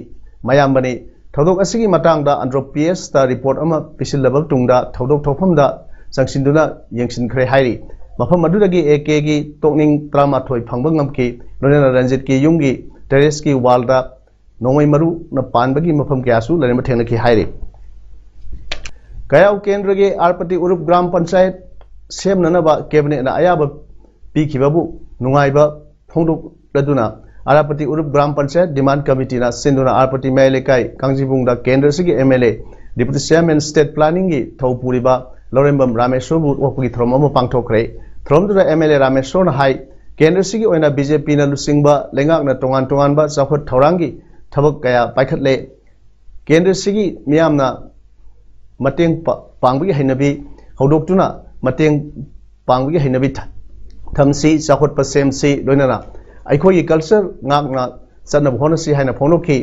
ꯃꯌꯥꯝꯕꯅꯤ꯫ ꯊꯧꯗꯣꯛ ꯑꯁꯤꯒꯤ ꯃꯇꯥꯡꯗ ꯑꯟꯗ꯭ꯔꯣ ꯄꯤ ꯑꯦꯁꯇ report ꯑꯃ ꯄꯤꯁꯤꯜꯂꯕ ꯃꯇꯨꯡꯗ ꯊꯧꯗꯣꯛ ꯊꯣꯛꯐꯝꯗ ꯆꯪꯁꯤꯟꯗꯨꯅ ꯌꯦꯡꯁꯤꯟꯈ꯭ꯔꯦ ꯍꯥꯏꯔꯤ꯫ ꯃꯐꯝ ꯑꯗꯨꯗꯒꯤ ꯑꯦ ꯀꯦꯒꯤ ꯇꯣꯛꯅꯤꯡ ꯇꯔꯥꯃꯥꯊꯣꯏ ꯐꯪꯕ ꯉꯝꯈꯤ꯫ ꯂꯣꯏꯅꯅ ꯔꯟꯖꯤꯠꯀꯤ ꯌꯨꯝꯒꯤ terrace ꯀꯤ wall ꯗ ꯅꯣꯡꯃꯩ ꯃꯔꯨꯅ ꯄꯥꯟꯕꯒꯤ ꯃꯐꯝ ꯀꯌꯥꯁꯨ ꯂꯩꯔꯝꯕ ꯊꯦꯡꯅꯈꯤ ꯍꯥꯏꯔꯤ꯫ ꯀꯌꯥꯎ ꯀꯦꯟꯗ꯭ꯔꯒꯤ ꯑꯥꯔꯄꯇꯤ ꯎꯔꯨꯞ ꯒ꯭ꯔꯥꯝ ꯄꯟꯆꯥꯌꯠ ꯁꯦꯝꯅꯅꯕ cabinet ꯅ ꯑꯌꯥꯕ ꯄꯤꯈꯤꯕꯕꯨ ꯅꯨꯡꯉꯥꯏꯕ ꯐꯣꯡꯗꯣꯛꯂꯗꯨꯅ, ꯑꯥꯔꯄꯇꯤ ꯎꯔꯨꯞ ꯒ꯭ꯔꯥꯝ ꯄꯟꯆꯥꯌꯠ demand committee ꯅ ꯁꯤꯟꯗꯨꯅ ꯑꯥꯔꯄꯇꯤ ꯃꯌꯥꯏ ꯂꯩꯀꯥꯏ ꯀꯥꯡꯖꯤꯕꯨꯡꯗ ꯀꯦꯟꯗ꯭ꯔ ꯑꯁꯤꯒꯤ M L A, deputy chairman, state planning ꯒꯤ ꯊꯧ ꯄꯨꯔꯤꯕ ꯂꯧꯔꯦꯝꯕꯝ ꯔꯥꯃꯦꯁꯣꯔꯕꯨ ꯑꯣꯛꯄꯒꯤ ꯊꯧꯔꯝ ꯑꯃ ꯄꯥꯡꯊꯣꯛꯈ꯭ꯔꯦ꯫ ꯊꯧꯔꯝꯗꯨꯗ M L A ꯔꯥꯃꯦꯁꯣꯔꯅ ꯍꯥꯏ, ꯀꯦꯟꯗ꯭ꯔ ꯑꯁꯤꯒꯤ ꯑꯣꯏꯅ B J P ꯅ ꯂꯨꯆꯤꯡꯕ ꯂꯩꯉꯥꯛꯅ ꯇꯣꯉꯥꯟ ꯇꯣꯉꯥꯟꯕ ꯆꯥꯎꯈꯠ ꯊꯧꯔꯥꯡꯒꯤ ꯊꯕꯛ ꯀꯌꯥ ꯄꯥꯏꯈꯠꯂꯦ꯫ ꯀꯦꯟꯗ꯭ꯔ ꯑꯁꯤꯒꯤ ꯃꯤꯌꯥꯝꯅ ꯃꯇꯦꯡ ꯄꯥ-, ꯄꯥꯡꯕꯒꯤ ꯍꯩꯅꯕꯤ ꯍꯧꯗꯣꯛꯇꯨꯅ ꯃꯇꯦꯡ ꯄꯥꯡꯕꯒꯤ ꯍꯩꯅꯕꯤ ꯊ- ꯊꯝꯁꯤ, ꯆꯥꯎꯈꯠꯄ ꯁꯦꯝꯁꯤ, ꯂꯣꯏꯅꯅ ꯑꯩꯈꯣꯏꯒꯤ culture ꯉꯥꯛꯅ ꯆꯠꯅꯕ ꯍꯣꯠꯅꯁꯤ ꯍꯥꯏꯅ ꯐꯣꯡꯗꯣꯛꯈꯤ꯫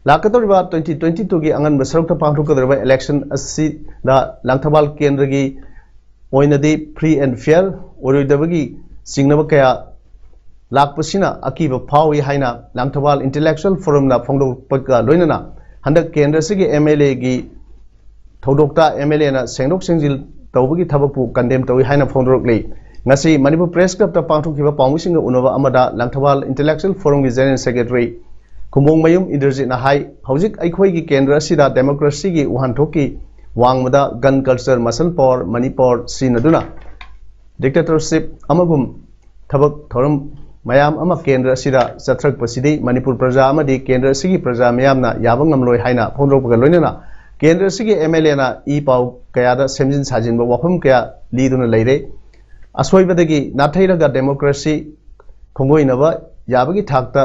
ꯂꯥꯛꯀꯗꯧꯔꯤꯕ twenty twenty-two ꯒꯤ ꯑꯉꯟꯕ ꯁꯔꯨꯛꯇ ꯄꯥꯡꯊꯣꯛꯀꯗꯧꯔꯤꯕ election ꯑꯁꯤꯗ ꯂꯥꯡꯊꯕꯥꯜ ꯀꯦꯟꯗ꯭ꯔꯒꯤ ꯑꯣꯏꯅꯗꯤ free and fair ꯑꯣꯏꯔꯣꯏꯗꯕꯒꯤ ꯆꯤꯡꯅꯕ ꯀꯌꯥ ꯂꯥꯛꯄꯁꯤꯅ ꯑꯀꯤꯕ ꯐꯥꯎꯏ ꯍꯥꯏꯅ ꯂꯥꯡꯊꯕꯥꯜ Intellectual Forum ꯅ ꯐꯣꯡꯗꯣꯛꯄꯒ ꯂꯣꯏꯅꯅ ꯍꯟꯗꯛ ꯀꯦꯟꯗ꯭ꯔ ꯑꯁꯤꯒꯤ M L A ꯒꯤ ꯊꯧꯗꯣꯛꯇ M L A ꯅ ꯁꯦꯡꯗꯣꯛ ꯁꯦꯡꯖꯤꯟ ꯇꯧꯕꯒꯤ ꯊꯕꯛꯄꯨ condemn ꯇꯧꯏ ꯍꯥꯏꯅ ꯐꯣꯡꯗꯣꯔꯛꯂꯤ꯫ ꯉꯁꯤ ꯃꯅꯤꯄꯨꯔ Press Club ꯇ ꯄꯥꯡꯊꯣꯛꯈꯤꯕ ꯄꯥꯎꯃꯤꯁꯤꯡꯒ ꯎꯅꯕ ꯑꯃꯗ ꯂꯥꯡꯊꯕꯥꯜ Intellectual Forum ꯒꯤ General Secretary ꯈꯨꯝꯕꯣꯡꯃꯌꯨꯝ ꯏꯟꯗ꯭ꯔꯖꯤꯠꯅ ꯍꯥꯏ, ꯍꯧꯖꯤꯛ ꯑꯩꯈꯣꯏꯒꯤ ꯀꯦꯟꯗ꯭ꯔ ꯑꯁꯤꯗ democracy ꯒꯤ ꯋꯥꯍꯟꯊꯣꯛꯀꯤ ꯋꯥꯡꯃꯗ gun culture, muscle power, money power ꯁꯤꯖꯤꯟꯅꯗꯨꯅ dictatorship ꯑꯃꯒꯨꯝ ꯊꯕꯛ ꯊꯧꯔꯝ ꯃꯌꯥꯝ ꯑꯃ ꯀꯦꯟꯗ꯭ꯔ ꯑꯁꯤꯗ ꯆꯠꯊꯔꯛꯄꯁꯤꯗꯤ ꯃꯅꯤꯄꯨꯔ ꯄ꯭ꯔꯖꯥ ꯑꯃꯗꯤ ꯀꯦꯟꯗ꯭ꯔ ꯑꯁꯤꯒꯤ ꯄ꯭ꯔꯖꯥ ꯃꯤꯌꯥꯝꯅ ꯌꯥꯕ ꯉꯝꯂꯣꯏ ꯍꯥꯏꯅ ꯐꯣꯡꯗꯣꯔꯛꯄꯒ ꯂꯣꯏꯅꯅ ꯀꯦꯟꯗ꯭ꯔ ꯑꯁꯤꯒꯤ M L A ꯅ ꯏ ꯄꯥꯎ ꯀꯌꯥꯗ ꯁꯦꯝꯖꯤꯟ ꯁꯥꯖꯤꯟꯕ ꯋꯥꯐꯝ ꯀꯌꯥ ꯂꯤꯗꯨꯅ ꯂꯩꯔꯦ꯫ ꯑꯁꯣꯏꯕꯗꯒꯤ ꯅꯥꯊꯩꯔꯒ democracy ꯈꯣꯡꯒꯣꯏꯅꯕ ꯌꯥꯕꯒꯤ ꯊꯥꯛꯇ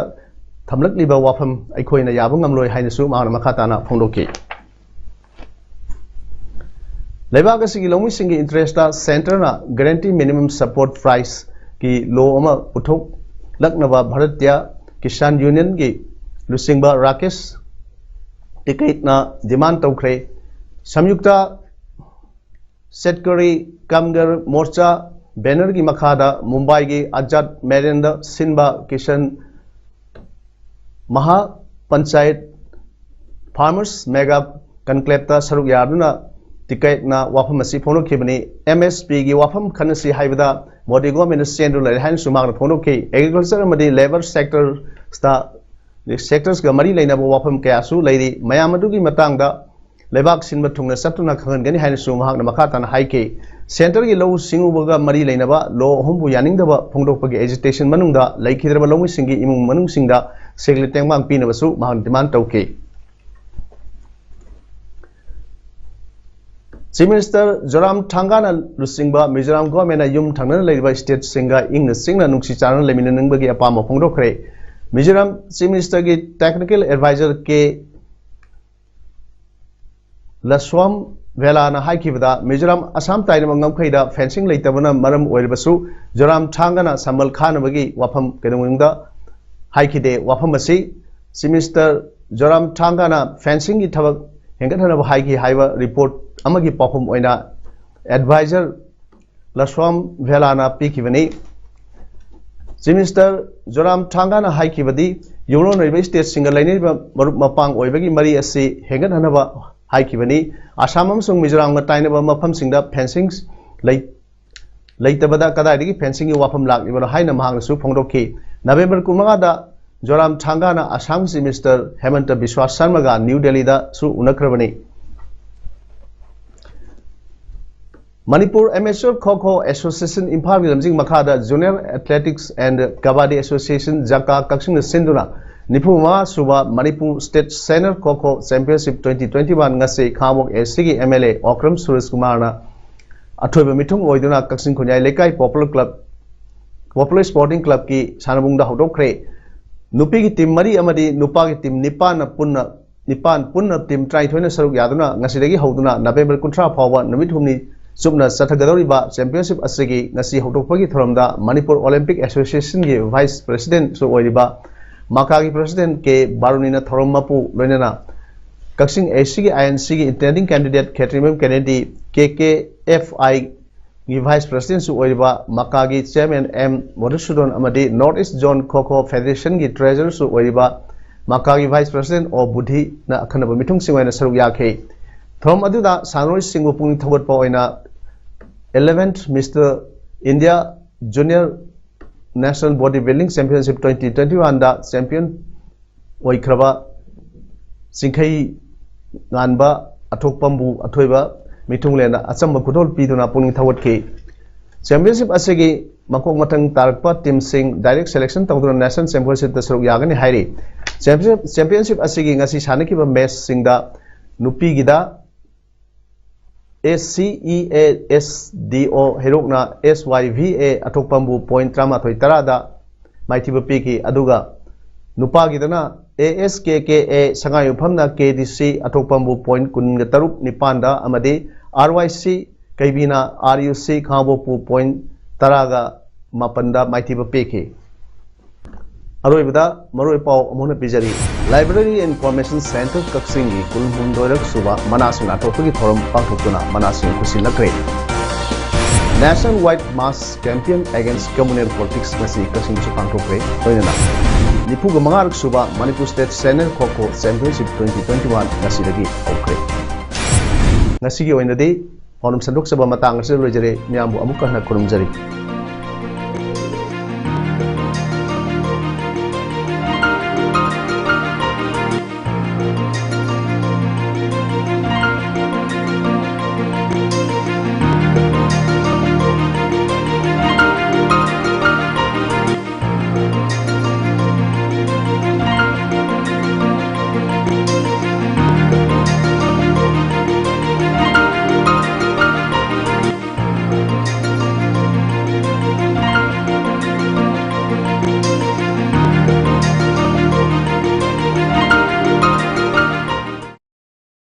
ꯊꯝꯂꯛꯂꯤꯕ ꯋꯥꯐꯝ ꯑꯩꯈꯣꯏꯅ ꯌꯥꯕ ꯉꯝꯂꯣꯏ ꯍꯥꯏꯅꯁꯨ ꯃꯍꯥꯛꯅ ꯃꯈꯥ ꯇꯥꯅ ꯐꯣꯡꯗꯣꯛꯈꯤ꯫ ꯂꯩꯕꯥꯛ ꯑꯁꯤꯒꯤ ꯂꯧꯃꯤꯁꯤꯡꯒꯤ interest ꯇ centre ꯅ guarantee minimum support price ꯀꯤ law ꯑꯃ ꯄꯨꯊꯣꯛꯂꯛꯅꯕ ꯚꯥꯔꯇꯤꯌ ꯀꯤꯁꯥꯟ ꯌꯨꯅꯤꯌꯟꯒꯤ ꯂꯨꯆꯤꯡꯕ ꯔꯥꯀꯦꯁ ꯇꯤꯀꯩꯠꯅ demand ꯇꯧꯈ꯭ꯔꯦ꯫ ꯁꯝꯌꯨꯛꯇ ꯁꯦꯠꯀꯔꯤ ꯀꯥꯝꯒꯔ ꯃꯣꯔꯆꯥ banner ꯒꯤ ꯃꯈꯥꯗ ꯃꯨꯝꯕꯥꯏꯒꯤ ꯑꯖꯥꯗ ꯃꯩꯗꯥꯟꯗ ꯁꯤꯟꯕ Kisan ꯃꯍꯥ panchayat farmers mega conclave ꯇ ꯁꯔꯨꯛ ꯌꯥꯗꯨꯅ ꯇꯤꯀꯩꯠꯅ ꯋꯥꯐꯝ ꯑꯁꯤ ꯐꯣꯡꯗꯣꯛꯈꯤꯕꯅꯤ꯫ M S P ꯒꯤ ꯋꯥꯐꯝ ꯈꯟꯅꯁꯤ ꯍꯥꯏꯕꯗ ꯃꯣꯗꯤ government ꯅ ꯆꯦꯟꯗꯨꯅ ꯂꯩꯔꯦ ꯍꯥꯏꯅꯁꯨ ꯃꯍꯥꯛꯅ ꯐꯣꯡꯗꯣꯛꯈꯤ꯫ Agriculture ꯑꯃꯗꯤ labour sector ꯇ sectors ꯀ ꯃꯔꯤ ꯂꯩꯅꯕ ꯋꯥꯐꯝ ꯀꯌꯥꯁꯨ ꯂꯩꯔꯤ꯫ ꯃꯌꯥꯝ ꯑꯗꯨꯒꯤ ꯃꯇꯥꯡꯗ ꯂꯩꯕꯥꯛ ꯁꯤꯟꯕ ꯊꯨꯡꯅ ꯆꯠꯇꯨꯅ ꯈꯪꯍꯟꯒꯅꯤ ꯍꯥꯏꯅꯁꯨ ꯃꯍꯥꯛꯅ ꯃꯈꯥ ꯇꯥꯅ ꯍꯥꯏꯈꯤ꯫ Centre ꯒꯤ ꯂꯧꯎ ꯁꯤꯡꯎꯕꯒ ꯃꯔꯤ ꯂꯩꯅꯕ law ꯑꯍꯨꯝꯕꯨ ꯌꯥꯅꯤꯡꯗꯕ ꯐꯣꯡꯗꯣꯛꯄꯒꯤ agitation ꯃꯅꯨꯡꯗ ꯂꯩꯈꯤꯗ꯭ꯔꯕ ꯂꯧꯃꯤꯁꯤꯡꯒꯤ ꯏꯃꯨꯡ ꯃꯅꯨꯡꯁꯤꯡꯗ ꯁꯦꯜꯒꯤ ꯇꯦꯡꯕꯥꯡ ꯄꯤꯅꯕꯁꯨ ꯃꯍꯥꯛꯅ demand ꯇꯧꯈꯤ꯫ Chief Minister ꯖꯣꯔꯥꯝ ꯊꯥꯡꯒꯥꯅ ꯂꯨꯆꯤꯡꯕ ꯃꯤꯖꯣꯔꯥꯝ government ꯅ ꯌꯨꯝ ꯊꯪꯅꯅ ꯂꯩꯔꯤꯕ state ꯁꯤꯡꯒ ꯏꯪꯅ ꯆꯤꯛꯅ ꯅꯨꯡꯁꯤ ꯆꯥꯟꯅꯅ ꯂꯩꯃꯤꯟꯅꯅꯤꯡꯕꯒꯤ ꯑꯄꯥꯝꯕ ꯐꯣꯡꯗꯣꯛꯈ꯭ꯔꯦ꯫ ꯃꯤꯖꯣꯔꯥꯝ Chief Minister ꯒꯤ technical advisor K ꯂꯁ꯭ꯋꯥꯝ ꯚꯦꯂꯥꯅ ꯍꯥꯏꯈꯤꯕꯗ, ꯃꯤꯖꯣꯔꯥꯝ ꯑꯁꯥꯝ ꯇꯥꯏꯅꯕ ꯉꯝꯈꯩꯗ ꯐꯦꯟꯁꯤꯡ ꯂꯩꯇꯕꯅ ꯃꯔꯝ ꯑꯣꯏꯔꯕꯁꯨ, ꯖꯣꯔꯥꯝ ꯊꯥꯡꯒꯥꯅ ꯁꯝꯕꯜ ꯈꯥꯅꯕꯒꯤ ꯋꯥꯐꯝ ꯀꯩꯗꯧꯅꯨꯡꯗ ꯍꯥꯏꯈꯤꯗꯦ꯫ ꯋꯥꯐꯝ ꯑꯁꯤ ꯆꯤꯐ ꯃꯤꯅꯤꯁꯇꯔ ꯖꯣꯔꯥꯝ ꯊꯥꯡꯒꯥꯅ ꯐꯦꯟꯁꯤꯡꯒꯤ ꯊꯕꯛ ꯍꯦꯟꯒꯠꯍꯟꯅꯕ ꯍꯥꯏꯈꯤ ꯍꯥꯏꯕ ꯔꯤꯄꯣꯔꯠ ꯑꯃꯒꯤ ꯄꯥꯎꯈꯨꯝ ꯑꯣꯏꯅ ꯑꯦꯗꯚꯥꯏꯖꯔ ꯂꯁ꯭ꯋꯥꯝ ꯚꯦꯂꯥꯅ ꯄꯤꯈꯤꯕꯅꯤ꯫ ꯆꯤꯐ ꯃꯤꯅꯤꯁꯇꯔ ꯖꯣꯔꯥꯝ ꯊꯥꯡꯒꯥꯅ ꯍꯥꯏꯈꯤꯕꯗꯤ, ꯌꯨꯅꯤꯌꯟ ꯑꯣꯏꯔꯤꯕ ꯁ꯭ꯇꯦꯠꯁꯤꯡꯒ ꯂꯩꯅꯔꯤꯕ ꯃꯔꯨꯞ ꯃꯄꯥꯡ ꯑꯣꯏꯕꯒꯤ ꯃꯔꯤ ꯑꯁꯤ ꯍꯦꯟꯒꯠꯍꯟꯅꯕ ꯍꯥꯏꯈꯤꯕꯅꯤ꯫ ꯑꯁꯥꯝ ꯑꯃꯁꯨꯡ ꯃꯤꯖꯣꯔꯥꯝꯒ ꯇꯥꯏꯅꯕ ꯃꯐꯝꯁꯤꯡꯗ ꯐꯦꯟꯁꯤꯡ ꯂꯩ-, ꯂꯩꯇꯕꯗ ꯀꯗꯥꯏꯗꯒꯤ ꯐꯦꯟꯁꯤꯡꯒꯤ ꯋꯥꯐꯝ ꯂꯥꯛꯂꯤꯕꯅꯣ ꯍꯥꯏꯅ ꯃꯍꯥꯛꯅꯁꯨ ꯐꯣꯡꯗꯣꯛꯈꯤ꯫ ꯅꯕꯦꯝꯕꯔ ꯀꯨꯟꯃꯉꯥꯗ ꯖꯣꯔꯥꯝ ꯊꯥꯡꯒꯥꯅ ꯑꯁꯥꯝ ꯆꯤꯐ ꯃꯤꯅꯤꯁꯇꯔ ꯍꯦꯃꯟꯇ ꯕꯤꯁ꯭ꯋꯥ ꯁꯔꯃꯒ ꯅ꯭ꯌꯨ ꯗꯦꯜꯂꯤꯗꯁꯨ ꯎꯅꯈ꯭ꯔꯕꯅꯤ꯫ ꯃꯅꯤꯄꯨꯔ ꯑꯦꯃꯦꯆꯣꯔ ꯈꯣ ꯈꯣ ꯑꯦꯁꯣꯁꯤꯌꯦꯁꯟ ꯏꯝꯐꯥꯜꯒꯤ ꯂꯝꯖꯤꯡ ꯃꯈꯥꯗ junior athletics and kabaddi association, ꯖꯀꯥ, ꯀꯛꯆꯤꯡꯅ ꯁꯤꯟꯗꯨꯅ ꯅꯤꯐꯨ ꯃꯉꯥ ꯁꯨꯕ ꯃꯅꯤꯄꯨꯔ ꯁ꯭ꯇꯦꯠ ꯁꯦꯅꯤꯌꯔ ꯈꯣ ꯈꯣ ꯆꯦꯝꯄꯤꯌꯟꯁꯤꯞ ꯇ꯭ꯋꯦꯟꯇꯤ ꯇ꯭ꯋꯦꯟꯇꯤ ꯋꯥꯟ ꯉꯁꯤ ꯈꯥꯉꯕꯣꯛ ꯑꯦꯁꯤꯒꯤ M L A Okram Suresh ꯀꯨꯃꯥꯔꯅ ꯑꯊꯣꯏꯕ ꯃꯤꯊꯨꯡ ꯑꯣꯏꯗꯨꯅ ꯀꯛꯆꯤꯡ ꯈꯨꯟꯌꯥꯏ ꯂꯩꯀꯥꯏ ꯄꯣꯄꯨꯂꯔ ꯀ꯭ꯂꯕ, ꯄꯣꯄꯨꯂꯔ ꯁ꯭ꯄꯣꯔꯇꯤꯡ ꯀ꯭ꯂꯕꯀꯤ ꯁꯥꯟꯅꯕꯨꯡꯗ ꯍꯧꯗꯣꯛꯈ꯭ꯔꯦ꯫ ꯅꯨꯄꯤꯒꯤ ꯇꯤꯝ ꯃꯔꯤ ꯑꯃꯗꯤ ꯅꯨꯄꯥꯒꯤ ꯇꯤꯝ ꯅꯤꯄꯥꯟꯅ ꯄꯨꯟꯅ, ꯅꯤꯄꯥꯟ ꯄꯨꯟꯅ ꯇꯤꯝ ꯇꯔꯥꯅꯤꯊꯣꯏꯅ ꯁꯔꯨꯛ ꯌꯥꯗꯨꯅ ꯉꯁꯤꯗꯒꯤ ꯍꯧꯗꯨꯅ ꯅꯕꯦꯝꯕꯔ ꯀꯨꯟꯊ꯭ꯔꯥ ꯐꯥꯎꯕ ꯅꯨꯃꯤꯠ ꯍꯨꯝꯅꯤ ꯆꯨꯞꯅ ꯆꯠꯊꯒꯗꯧꯔꯤꯕ ꯆꯦꯝꯄꯤꯌꯟꯁꯤꯞ ꯑꯁꯤꯒꯤ ꯉꯁꯤ ꯍꯧꯗꯣꯛꯄꯒꯤ ꯊꯧꯔꯝꯗ ꯃꯅꯤꯄꯨꯔ ꯑꯣꯂꯤꯝꯄꯤꯛ ꯑꯦꯁꯣꯁꯤꯌꯦꯁꯟꯒꯤ ꯚꯥꯏꯁ ꯄ꯭ꯔꯦꯁꯤꯗꯦꯟꯠꯁꯨ ꯑꯣꯏꯔꯤꯕ ꯃꯀꯥꯒꯤ ꯄ꯭ꯔꯦꯁꯤꯗꯦꯟꯠ ꯀꯦ ꯕꯥꯔꯨꯅꯤꯅ ꯊꯧꯔꯝ ꯃꯄꯨ ꯂꯣꯏꯅꯅ ꯀꯛꯆꯤꯡ ꯑꯦꯁꯤꯒꯤ ꯑꯥꯏ ꯑꯦꯟ ꯁꯤꯒꯤ ꯏꯟꯇꯦꯟꯗꯤꯡ ꯀꯦꯟꯗꯤꯗꯦꯠ ꯈꯦꯇ꯭ꯔꯤꯃꯌꯨꯝ ꯀꯦꯅꯦꯗꯤ, ꯀꯦ ꯀꯦ ꯑꯦꯐ ꯑꯥꯏ ꯒꯤ ꯚꯥꯏꯁ ꯄ꯭ꯔꯦꯁꯤꯗꯦꯟꯠꯁꯨ ꯑꯣꯏꯔꯤꯕ ꯃꯀꯥꯒꯤ ꯆꯤꯌꯔꯃꯦꯟ ꯑꯦꯝ ꯃꯙꯨꯁꯨꯗꯟ ꯑꯃꯗꯤ ꯅꯣꯔꯠ ꯏꯁ꯭ꯠ ꯖꯣꯟ ꯈꯣ ꯈꯣ ꯐꯦꯗꯦꯔꯦꯁꯟꯒꯤ ꯇ꯭ꯔꯦꯖꯔꯔꯁꯨ ꯑꯣꯏꯔꯤꯕ ꯃꯀꯥꯒꯤ ꯚꯥꯏꯁ ꯄ꯭ꯔꯦꯁꯤꯗꯦꯟꯠ ꯑꯣ ꯕꯨꯙꯤꯅ ꯑꯈꯟꯅꯕ ꯃꯤꯊꯨꯡꯁꯤꯡ ꯑꯣꯏꯅ ꯁꯔꯨꯛ ꯌꯥꯈꯤ꯫ ꯊꯧꯔꯝ ꯑꯗꯨꯗ ꯁꯥꯟꯅꯔꯣꯏꯁꯤꯡꯕꯨ ꯄꯨꯛꯅꯤꯡ ꯊꯧꯒꯠꯄ ꯑꯣꯏꯅ eleventh Mister India Junior National Body Building Championship twenty twenty-one ꯗ ꯆꯦꯝꯄꯤꯌꯟ ꯑꯣꯏꯈ꯭ꯔꯕ ꯆꯤꯡꯈꯩ ꯉꯥꯟꯕ ꯑꯊꯣꯛꯄꯝꯕꯨ ꯑꯊꯣꯏꯕ ꯃꯤꯊꯨꯡꯂꯦꯟꯅ ꯑꯆꯝꯕ ꯈꯨꯗꯣꯜ ꯄꯤꯗꯨꯅ ꯄꯨꯛꯅꯤꯡ ꯊꯧꯒꯠꯈꯤ꯫ ꯆꯦꯝꯄꯤꯌꯟꯁꯤꯞ ꯑꯁꯤꯒꯤ ꯃꯀꯣꯛ ꯃꯊꯪ ꯇꯥꯔꯛꯄ ꯇꯤꯝꯁꯤꯡ ꯗꯥꯏꯔꯦꯛ ꯁꯦꯂꯦꯛꯁꯟ ꯇꯧꯗꯨꯅ ꯅꯦꯁꯅꯦꯜ ꯆꯦꯝꯄꯤꯌꯟꯁꯤꯞꯇ ꯁꯔꯨꯛ ꯌꯥꯒꯅꯤ ꯍꯥꯏꯔꯤ꯫ ꯆꯦꯝꯄꯤꯌꯟꯁꯤꯞ, ꯆꯦꯝꯄꯤꯌꯟꯁꯤꯞ ꯑꯁꯤꯒꯤ ꯉꯁꯤ ꯁꯥꯟꯅꯈꯤꯕ ꯃꯦꯆꯁꯤꯡꯗ ꯅꯨꯄꯤꯒꯤꯗ S C E A S D ꯑꯣ ꯍꯩꯔꯣꯛꯅ ꯑꯦꯁ ꯋꯥꯏ ꯚꯤ ꯑꯦ ꯑꯊꯣꯛꯄꯝꯕꯨ ꯄꯣꯏꯟ ꯇꯔꯥꯃꯥꯊꯣꯏ ꯇꯔꯥꯗ ꯃꯥꯏꯊꯤꯕ ꯄꯤꯈꯤ꯫ ꯑꯗꯨꯒ ꯅꯨꯄꯥꯒꯤꯗꯅ A S K K A ꯁꯉꯥꯏꯌꯨꯝꯐꯝꯅ ꯀꯦ ꯗꯤ ꯁꯤ ꯑꯊꯣꯛꯄꯝꯕꯨ ꯄꯣꯏꯟ ꯀꯨꯟꯒ ꯇꯔꯨꯛ ꯅꯤꯄꯥꯟꯗ ꯑꯃꯗꯤ ꯑꯥꯔ ꯋꯥꯏ ꯁꯤ ꯀꯩꯕꯤꯅ ꯑꯥꯔ ꯌꯨ ꯁꯤ ꯈꯥꯉꯕꯣꯛꯄꯨ ꯄꯣꯏꯟ ꯇꯔꯥꯒ ꯃꯥꯄꯟꯗ ꯃꯥꯏꯊꯤꯕ ꯄꯤꯈꯤ꯫ ꯑꯔꯣꯏꯕꯗ ꯃꯔꯨꯑꯣꯏ ꯄꯥꯎ ꯑꯃꯨꯛ ꯍꯟꯅ ꯄꯤꯖꯔꯤ꯫ Library and Information Center ꯀꯛꯆꯤꯡꯒꯤ ꯀꯨꯟꯍꯨꯝꯗꯣꯏꯔꯛ ꯁꯨꯕ ꯃꯅꯥ ꯁꯤꯡꯅꯥꯊꯣꯛꯄꯒꯤ ꯊꯧꯔꯝ ꯄꯥꯡꯊꯣꯛꯇꯨꯅ ꯃꯅꯥ ꯁꯤꯡ ꯈꯨꯠꯁꯤꯟꯅꯈ꯭ꯔꯦ꯫ National White Mass Campaign Against Communal Politics ꯉꯁꯤ ꯀꯛꯆꯤꯡꯁꯨ ꯄꯥꯡꯊꯣꯛꯈ꯭ꯔꯦ꯫ ꯂꯣꯏꯅꯅ ꯅꯤꯐꯨꯒ ꯃꯉꯥꯔꯛ ꯁꯨꯕ Manipur State Senior Kho Kho Championship twenty twenty-one ꯉꯁꯤꯗꯒꯤ ꯍꯧꯈ꯭ꯔꯦ꯫ ꯉꯁꯤꯒꯤ ꯑꯣꯏꯅꯗꯤ ꯄꯥꯎꯗꯝ ꯁꯟꯗꯣꯛꯆꯕ ꯃꯇꯥꯡ ꯑꯁꯤꯗ ꯂꯣꯏꯖꯔꯦ꯫ ꯃꯤꯌꯥꯝꯕꯨ ꯑꯃꯨꯛꯀ ꯍꯟꯅ ꯈꯨꯔꯨꯝꯖꯔꯤ꯫